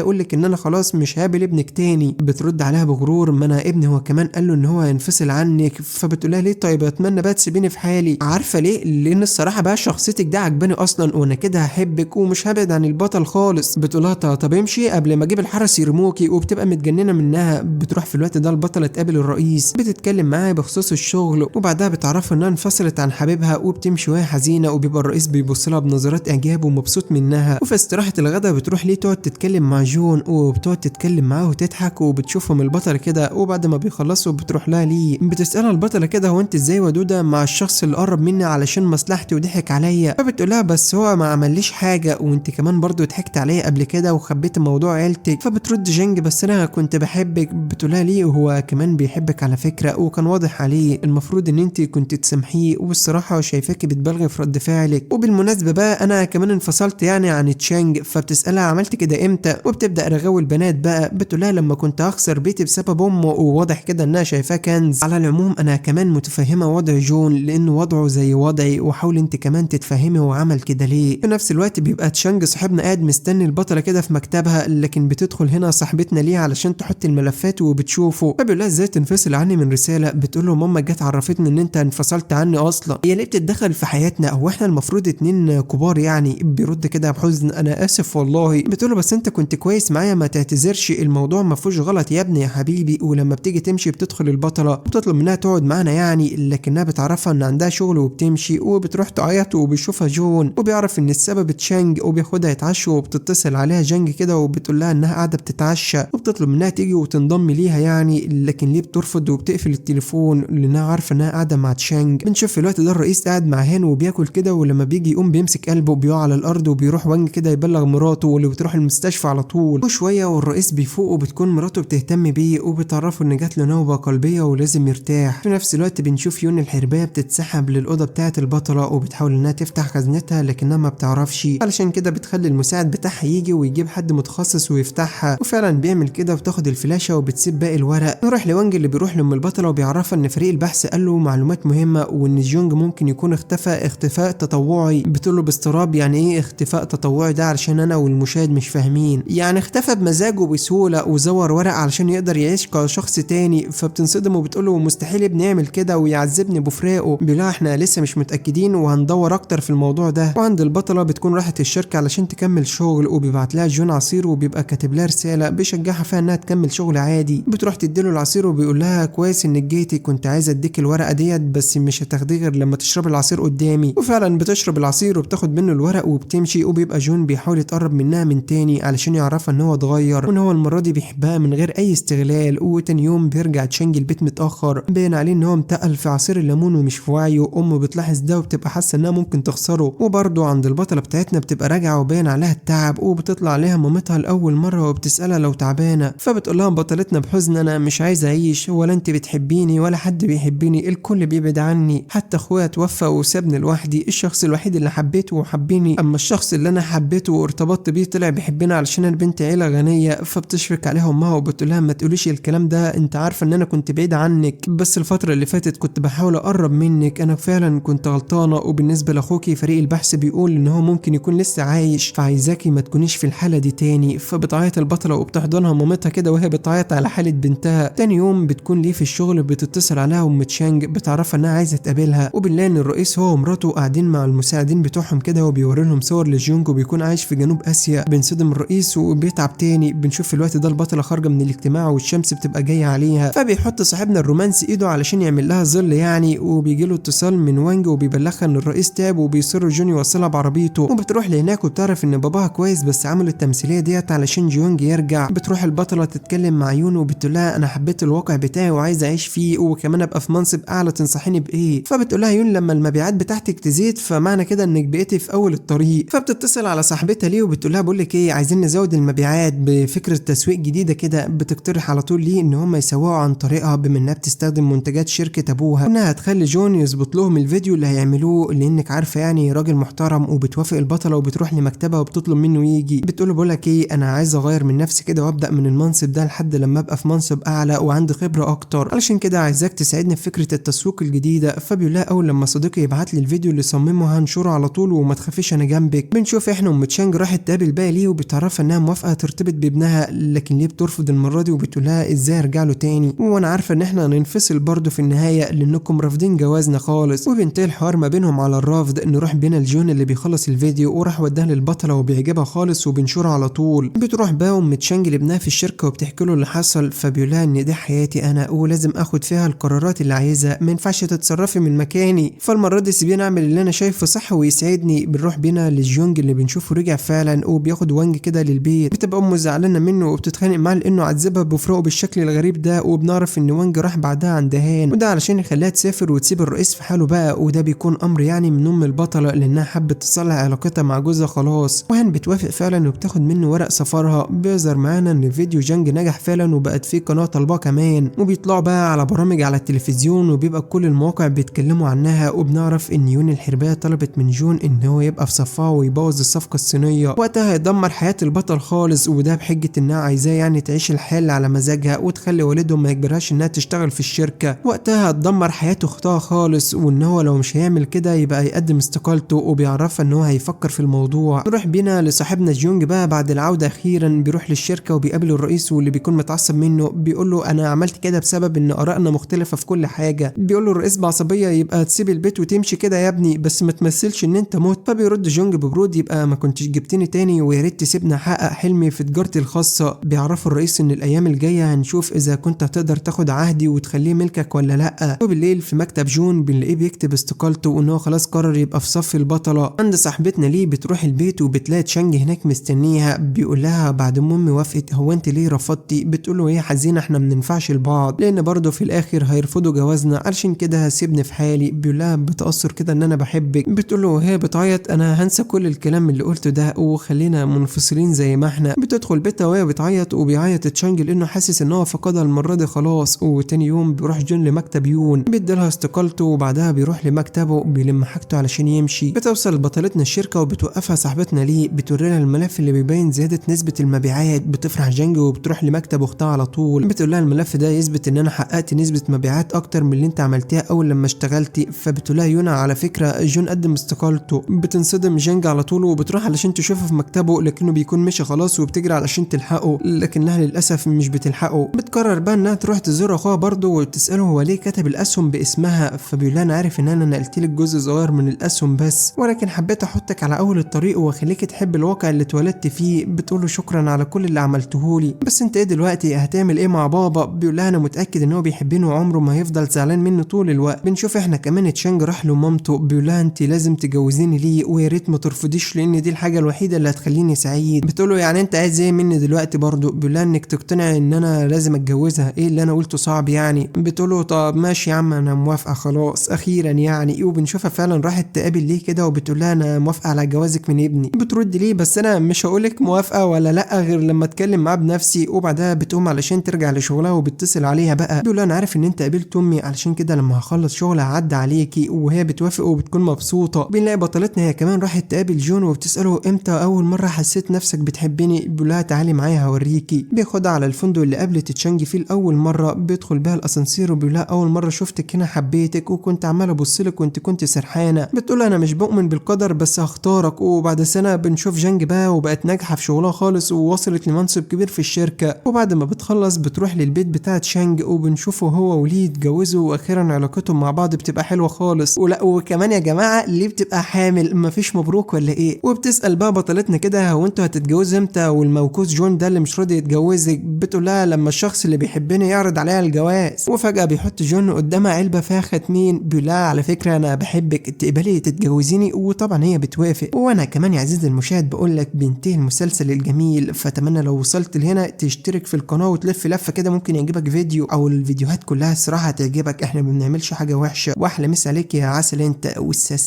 اقول لك ان انا خلاص مش هقابل ابنك تاني. بترد عليها بغرور ما انا ابني هو كمان قال له ان هو هينفصل عنك. فبتقول لها ليه طيب، اتمنى بقى تسيبيني في حالي. عارفه ليه؟ لان الصراحة بقى شخصيتك ده عجباني اصلا، وانا كده هحبك ومش هبعد عن البطل خالص. بتقول لها طب امشي قبل ما اجيب الحرس يرموكي، وبتبقى متجننه منها. بتروح في الوقت ده البطلة تقابل الرئيس، بتتكلم معاه بخصوص الشغل، وبعدها بتعرفه انها انفصلت عن حبيبها وبتمشي وهي حزينة، وبيبقى الرئيس بيبص لها بنظرات اعجاب ومبسوط منها. وفي استراحة الغداء بتروح ليه تقعد تتكلم مع جون، وبتقعد تتكلم معاه وتضحك، وبتشوفهم البطلة كده. وبعد ما بيخلصوا بتروح لها ليه بتسالها البطلة كده هو انت ازاي ودوده مع الشخص اللي قرب مني علشان مصلحتي وضحك عليا؟ فبتقول لها بس هو ما عمليش حاجة، وانت كمان برضو ضحكت عليا قبل كده وخبيت موضوع عيلتك. فبترد جينج بس انا كنت بحبك. بتقولها ليه وهو كمان بيحبك على فكرة وكان واضح عليه، المفروض ان انت كنت تسامحيه، والصراحة شايفاكي بتبالغي في رد فعلك. وبالمناسبة بقى انا كمان انفصلت يعني عن تشانج. فبتسالها عملت كده امتى؟ وبتبدا رغاوي البنات بقى، بتقولها لما كنت هخسر بيتي بسبب امه، وواضح كده انها شايفاه كنز. على العموم انا كمان متفهمه وضع جون لانه وضعه زي وضعي، وحاول انت كمان تتفهمي هو عمل كده ليه. في نفس الوقت بيبقى تشانج صاحبنا قاعد مستني البطلة كده في مكتبها، لكن بتدخل هنا صاحبتنا ليه علشان تحط الملفات وبتشوفه. فبيقول لها ازاي تنفصل عني من رسالة؟ بتقول له ماما جت عرفتني ان انت انفصلت عني اصلا، هي ليه بتتدخل في حياتنا؟ هو احنا المفروض اتنين كبار يعني. بيرد كده بحزن انا اسف والله. بتقول له بس انت كنت كويس معايا، ما تعتذرش، الموضوع ما فيهوش غلط يا ابني يا حبيبي. ولما بتيجي تمشي بتدخل البطلة وبتطلب منها تقعد معانا يعني، لكنها بتعرفها ان عندها شغل وبتمشي، وبتروح تعيط وبيشوفها جون وبيعرف ان السبب تشانج، وبياخدها يتعشوا، وبتتصل عليها جانج كده وبتقول لها انها قاعدة بتتعشى، وبتطلب منها تيجي وتنضم ليها يعني، لكن ليه بترفض وبتقفل التليفون لانها عارفه انها قاعدة مع تشانج. بنشوف في الوقت ده الرئيس قاعد مع هان وبياكل كده، ولما بيجي يقوم بيمسك قلبه وبيقع على الارض، وبيروح وانج كده يبلغ مراته واللي بتروح المستشفى على طول. وشوية والرئيس بيفوق وبتكون مراته بتهتم بيه وبتعرفه ان جات له نوبه قلبية ولازم يرتاح. في نفس الوقت بنشوف يون الحربايه بتتسحب للاوضه بتاعه البطلة، وبتحاول انها تفتح خزنتها لكنها ما بتعرفش، علشان كده بتخلي المساعد بتاعها يجي ويجيب حد متخصص ويفتحها، وفعلا بيعمل كده وبتاخد الفلاشه وبتسيب باقي الورق. نروح لوانج اللي بيروح لام البطلة وبيعرفها ان فريق البحث قال له معلومات مهمة وان جونج ممكن يكون اختفى اختفاء تطوعي. بتقول له باستغراب يعني ايه اختفاء تطوعي ده؟ علشان انا والمشاهد مش فاهمين، يعني اختفى بمزاجه بسهولة وزور ورق علشان يقدر يعيش كشخص تاني. فبتنصدم وبتقول له مستحيل ابني يعمل كده ويعذبني بفراقه. بيقول احنا لسه مش متاكدين وهندور اكتر في الموضوع ده. وعند البطلة بتكون راحت الشركة علشان تكمل شغل، وبيبعت لها جون عصير وبيبقى كاتب لها رسالة بيشجعها فيها انها تكمل شغل عادي. بتروح تديله العصير وبيقول لها كويس انك جيتي، كنت عايزه اديك الورقة ديت بس مش هتاخديه غير لما تشربي العصير قدامي. وفعلا بتشرب العصير وبتاخد منه الورق وبتمشي، وبيبقى جون بيحاول يتقرب منها من تاني علشان يعرفها ان هو اتغير وان هو المرة دي بيحبها من غير اي استغلال. وتاني يوم بيرجع تشانج البيت متاخر، باين عليه ان هو متقل في عصير الليمون ومش في وعيه. امه بتلاحظ ده وبتبقى حاسه انها ممكن تخسره. وبرده عند البطلة بتاعتنا بتبقى راجعه وباين عليها التعب، وبتطلع عليها مامتها لاول مرة وبتسالها لو تعبانة. فبتقول لها بطلتنا بحزن انا مش عايزه اعيش، ولا انت بتحبيني ولا حد بيحبني، الكل بيبعد عني، حتى اخويا توفى وسابني لوحدي، الشخص الوحيد اللي حبيته وحبيني، اما الشخص اللي انا حبيته وارتبطت بيه طلع بيحبني علشان انا بنت عيله غنية. فبتشفق عليها امها وبتقول لها ما تقوليش الكلام ده، انت عارفه ان انا كنت بعيد عنك، بس الفترة اللي فاتت كنت بحاول اقرب منك، انا فعلا كنت غلطانة. وبالنسبة لاخوكي فريق البحث بيقول ان هو ممكن يكون لسه عايش، فعايزاكي ما تكونيش في الحالة دي تاني. فبتعيط البطلة وبتحضنها مامتها كده وهي بتعيط على حاله بنتها. تاني يوم بتكون ليه في الشغل بتتصل عليها ام تشانج بتعرفها انها عايزه تقابلها، وبنلاقي ان الرئيس هو ومراته قاعدين مع المساعدين بتوعهم كده وبيوري لهم صور لجونج وبيكون عايش في جنوب اسيا. بينصدم الرئيس وبيتعب تاني. بنشوف في الوقت ده البطلة خارجه من الاجتماع والشمس بتبقى جاية عليها، فبيحط صاحبنا الرومانسي ايده علشان يعمل لها ظل يعني، وبيجي له اتصال من وانج وبيبلغها ان الرئيس تعب وبيصر جون يوصلها بعربيته. وبتروح لهناك وبتعرف ان باباها كويس بس عملوا التمثيلية ديت علشان جونج يرجع. بتروح البطلة تتكلم مع يون وبتقول لها انا حبيت الواقع بتاعي وعايزه اعيش فيه وكمان ابقى في منصب اعلى، تنصحيني بايه؟ فبتقول لها يون لما المبيعات بتاعتك تزيد فمعنى كده انك بقيتي في اول الطريق. فبتتصل على صاحبتها ليه وبتقول لها بقول لك ايه، عايزين نزود المبيعات بفكره تسويق جديدة كده. بتقترح على طول ليه ان هم يسوقوا عن طريقها بما انها بتستخدم منتجات شركة ابوها، وانها هتخلي جون يظبط لهم الفيديو اللي هيعملوه لانك عارفه يعني راجل محترم. وبتوافق البطلة وبتروح لمكتبها وبتطلب منه يجي. بتقول له بقول لك ايه، انا عايز اغير من نفسي كده وابدا من المنصب ده لحد لما ابقى في منصب اعلى وعندي خبره اكتر، علشان كده عايزاك تساعدني في فكرة التسويق التسويق الجديدة. فبيقول لها اول لما صديقي يبعت لي الفيديو اللي صممه هنشره على طول وما تخافيش انا جنبك. بنشوف احنا ام تشانج راحت تقابل بقى ليه وبتعرفها انها موافقة ترتبط بابنها، لكن ليه بترفض المرة دي وبتقول لها ازاي ارجع له تاني وانا عارفه ان احنا هننفصل برضه في النهاية لانكم رافضين جوازنا خالص. وبينتهي الحوار ما بينهم على الرفض. نروح بينا لجون اللي بيخلص الفيديو وراح وداه للبطله وبيعجبها خالص وبينشره على طول. بتروح بقى ام تشانج لابنها في الشركة وبتحكي له اللي حصل، فبيقول لها ان دي حياتي انا ولازم اخد فيها القرارات اللي عايزها، ما ينفعش تتصرفي من مكاني، فالمره دي سيبيني اعمل اللي انا شايفه صح ويسعدني. بنروح بينا لجونج اللي بنشوفه رجع فعلا وبياخد وانج كده للبيت. بتبقى امه زعلانة منه وبتتخانق معاه لانه عذبها بفراقه بالشكل الغريب ده، وبنعرف ان وانج راح بعدها عند هان وده علشان يخليها تسافر وتسيب الرئيس في حاله بقى، وده بيكون امر يعني من ام البطلة لانها حبت تصلح علاقتها مع جوزها خلاص. وهان بتوافق فعلا وبتاخد منه ورق سفرها. بيظهر معانا ان فيديو جانج نجح فعلا وبقت فيه قناة طالباه كمان، وبيطلعوا بقى على برامج على التلفزيون وبيبقى كل المواقع بيتكلموا عنها. وبنعرف ان يون الحربايه طلبت من جون ان هو يبقى في صفها ويبوظ الصفقة الصينية، وقتها هيدمر حياة البطل خالص، وده بحجة انها عايزاه يعني تعيش الحياة اللي على مزاجها وتخلي والدهم ما يجبرهاش انها تشتغل في الشركة. وقتها هتدمر حياة اختها خالص، وان هو لو مش هيعمل كده يبقى يقدم استقالته، وبيعرفها ان هو هيفكر في الموضوع. نروح بينا لصاحبنا جيونج بقى بعد العودة اخيرا، بيروح للشركة وبيقابل الرئيس واللي بيكون متعصب منه، بيقول له انا عملت كده بسبب ان ارائنا مختلفة في كل حاجة. بيقول له الرئيس بعصبيه يبقى تسيب البيت وتمشي كده يا ابني، بس ما تمثلش ان انت موت. فبيرد جونج ببرود يبقى ما كنتش جبتني تاني ويا ريت تسيبني احقق حلمي في تجارتي الخاصة. بيعرفوا الرئيس ان الايام الجاية هنشوف اذا كنت هتقدر تاخد عهدي وتخليه ملكك ولا لا. وبالليل في مكتب جون بنلاقيه بيكتب استقالته وان هو خلاص قرر يبقى في صف البطلة. عند صاحبتنا ليه بتروح البيت وبتلاقي تشانج هناك مستنيها، بيقول لها بعد ما امي وافقت هو انت ليه رفضتي؟ بتقول له هي حزينة احنا ما بننفعش لبعض لان برضه في الاخر هيرفضوا جوازنا علشان كده هسيبني في حالي. بيقول لها بتأثر كده ان انا بحبك. بتقول له وهي بتعيط انا هنسى كل الكلام اللي قلته ده وخلينا منفصلين زي ما احنا. بتدخل بيتها وهي بتعيط وبيعيط تشانج لانه حاسس ان هو فقدها المرة دي خلاص. وتاني يوم بيروح جون لمكتب يون بيديلها استقالته وبعدها بيروح لمكتبه بيلم حاجته علشان يمشي. بتوصل بطلتنا الشركة وبتوقفها صاحبتنا ليه، بتوري لها الملف اللي بيبين زيادة نسبه المبيعات. بتفرح جانج وبتروح لمكتب اختها على طول، بتقول لها الملف ده يثبت ان انا حققت نسبه مبيعات اكتر من اللي انت عملتيها اول لما اشتغلتي. فبتقول لها يونا على فكرة جون قدم استقالته. بتنصدم جانج على طول وبتروح علشان تشوفه في مكتبه لكنه بيكون مشي خلاص، وبتجري علشان تلحقه لكنها للاسف مش بتلحقه. بتقرر بقى انها تروح تزور اخوها برضه وتساله هو ليه كتب الاسهم باسمها. فبيقول لها انا عارف ان انا نقلت لك جزء صغير من الاسهم بس، ولكن حبيت احطك على اول الطريق واخليك تحب الواقع اللي اتولدت فيه. بتقول له شكرا على كل اللي عملته لي، بس انت ايه دلوقتي هتعمل ايه مع بابا؟ بيقول لها انا متاكد ان هو بيحبني وعمره ما هيفضل زعلان مني طول الوقت. بنشوف احنا كمان تشانج راح لمامته بيقول لها انت لازم تجوزيني ليه ويا ريت ما ترفضيش لان دي الحاجة الوحيدة اللي هتخليني سعيد. بتقول له يعني انت عايز ايه مني دلوقتي برضه؟ بيقول لها انك تقتنعي ان انا لازم اتجوزها، ايه اللي انا قلته صعب يعني؟ بتقول له طب ماشي يا عم انا موافقة خلاص اخيرا يعني. وبنشوفها فعلا راحت تقابل ليه كده وبتقول لها انا موافقة على جوازك من ابني. بترد ليه بس انا مش هقولك موافقة ولا لا غير لما اتكلم معاه بنفسي. وبعدها بتقوم علشان ترجع لشغلها وبتصل عليها بقى بيقول لها انا عارف ان انت قابلت امي علشان كده لما هخلص شغل هعدي عليكي، وهي بتوافق وبتكون مبسوطة. بنلاقي بطلتنا هي كمان راحت تقابل جون وبتساله امتى اول مرة حسيت نفسك بتحبني؟ بيقول لها تعالي معايا هوريكي. بياخدها على الفندق اللي قابلت تشانج فيه لاول مرة، بيدخل بيها الاسانسير وبيقول لها اول مرة شفتك هنا حبيتك وكنت عمال ابص لك وانت كنت سرحانه. بتقول انا مش بؤمن بالقدر بس هختارك. وبعد سنة بنشوف جانج بقى وبقت ناجحة في شغلها خالص ووصلت لمنصب كبير في الشركة. وبعد ما بتخلص بتروح للبيت بتاع تشانج وبنشوفه هو وليه اتجوزوا واخيرا علاقتهم مع بعض بتبقى حلوة خالص. ولا وكمان يا جماعة ليه بتبقى حامل؟ مفيش مبروك ولا ايه؟ وبتسال بقى بطلتنا كده هو انتوا هتتجوزوا امتى والموكوس جون ده اللي مش راضي يتجوزك؟ بتقول لها لما الشخص اللي بيحبني يعرض عليا الجواز. وفجاة بيحط جون قدامها علبة فيها خاتمين، بيقول لها على فكرة انا بحبك تقبلي تتجوزيني؟ وطبعا هي بتوافق. وانا كمان يا عزيزي المشاهد بقول لك بينتهي المسلسل الجميل، فاتمنى لو وصلت لهنا تشترك في القناة وتلف لفه كده، ممكن يعجبك فيديو او الفيديوهات كلها الصراحة هتعجبك، احنا ما بنعملش حاجة وحشة. واحلى مسا عليك يا عسل انت، والسلام.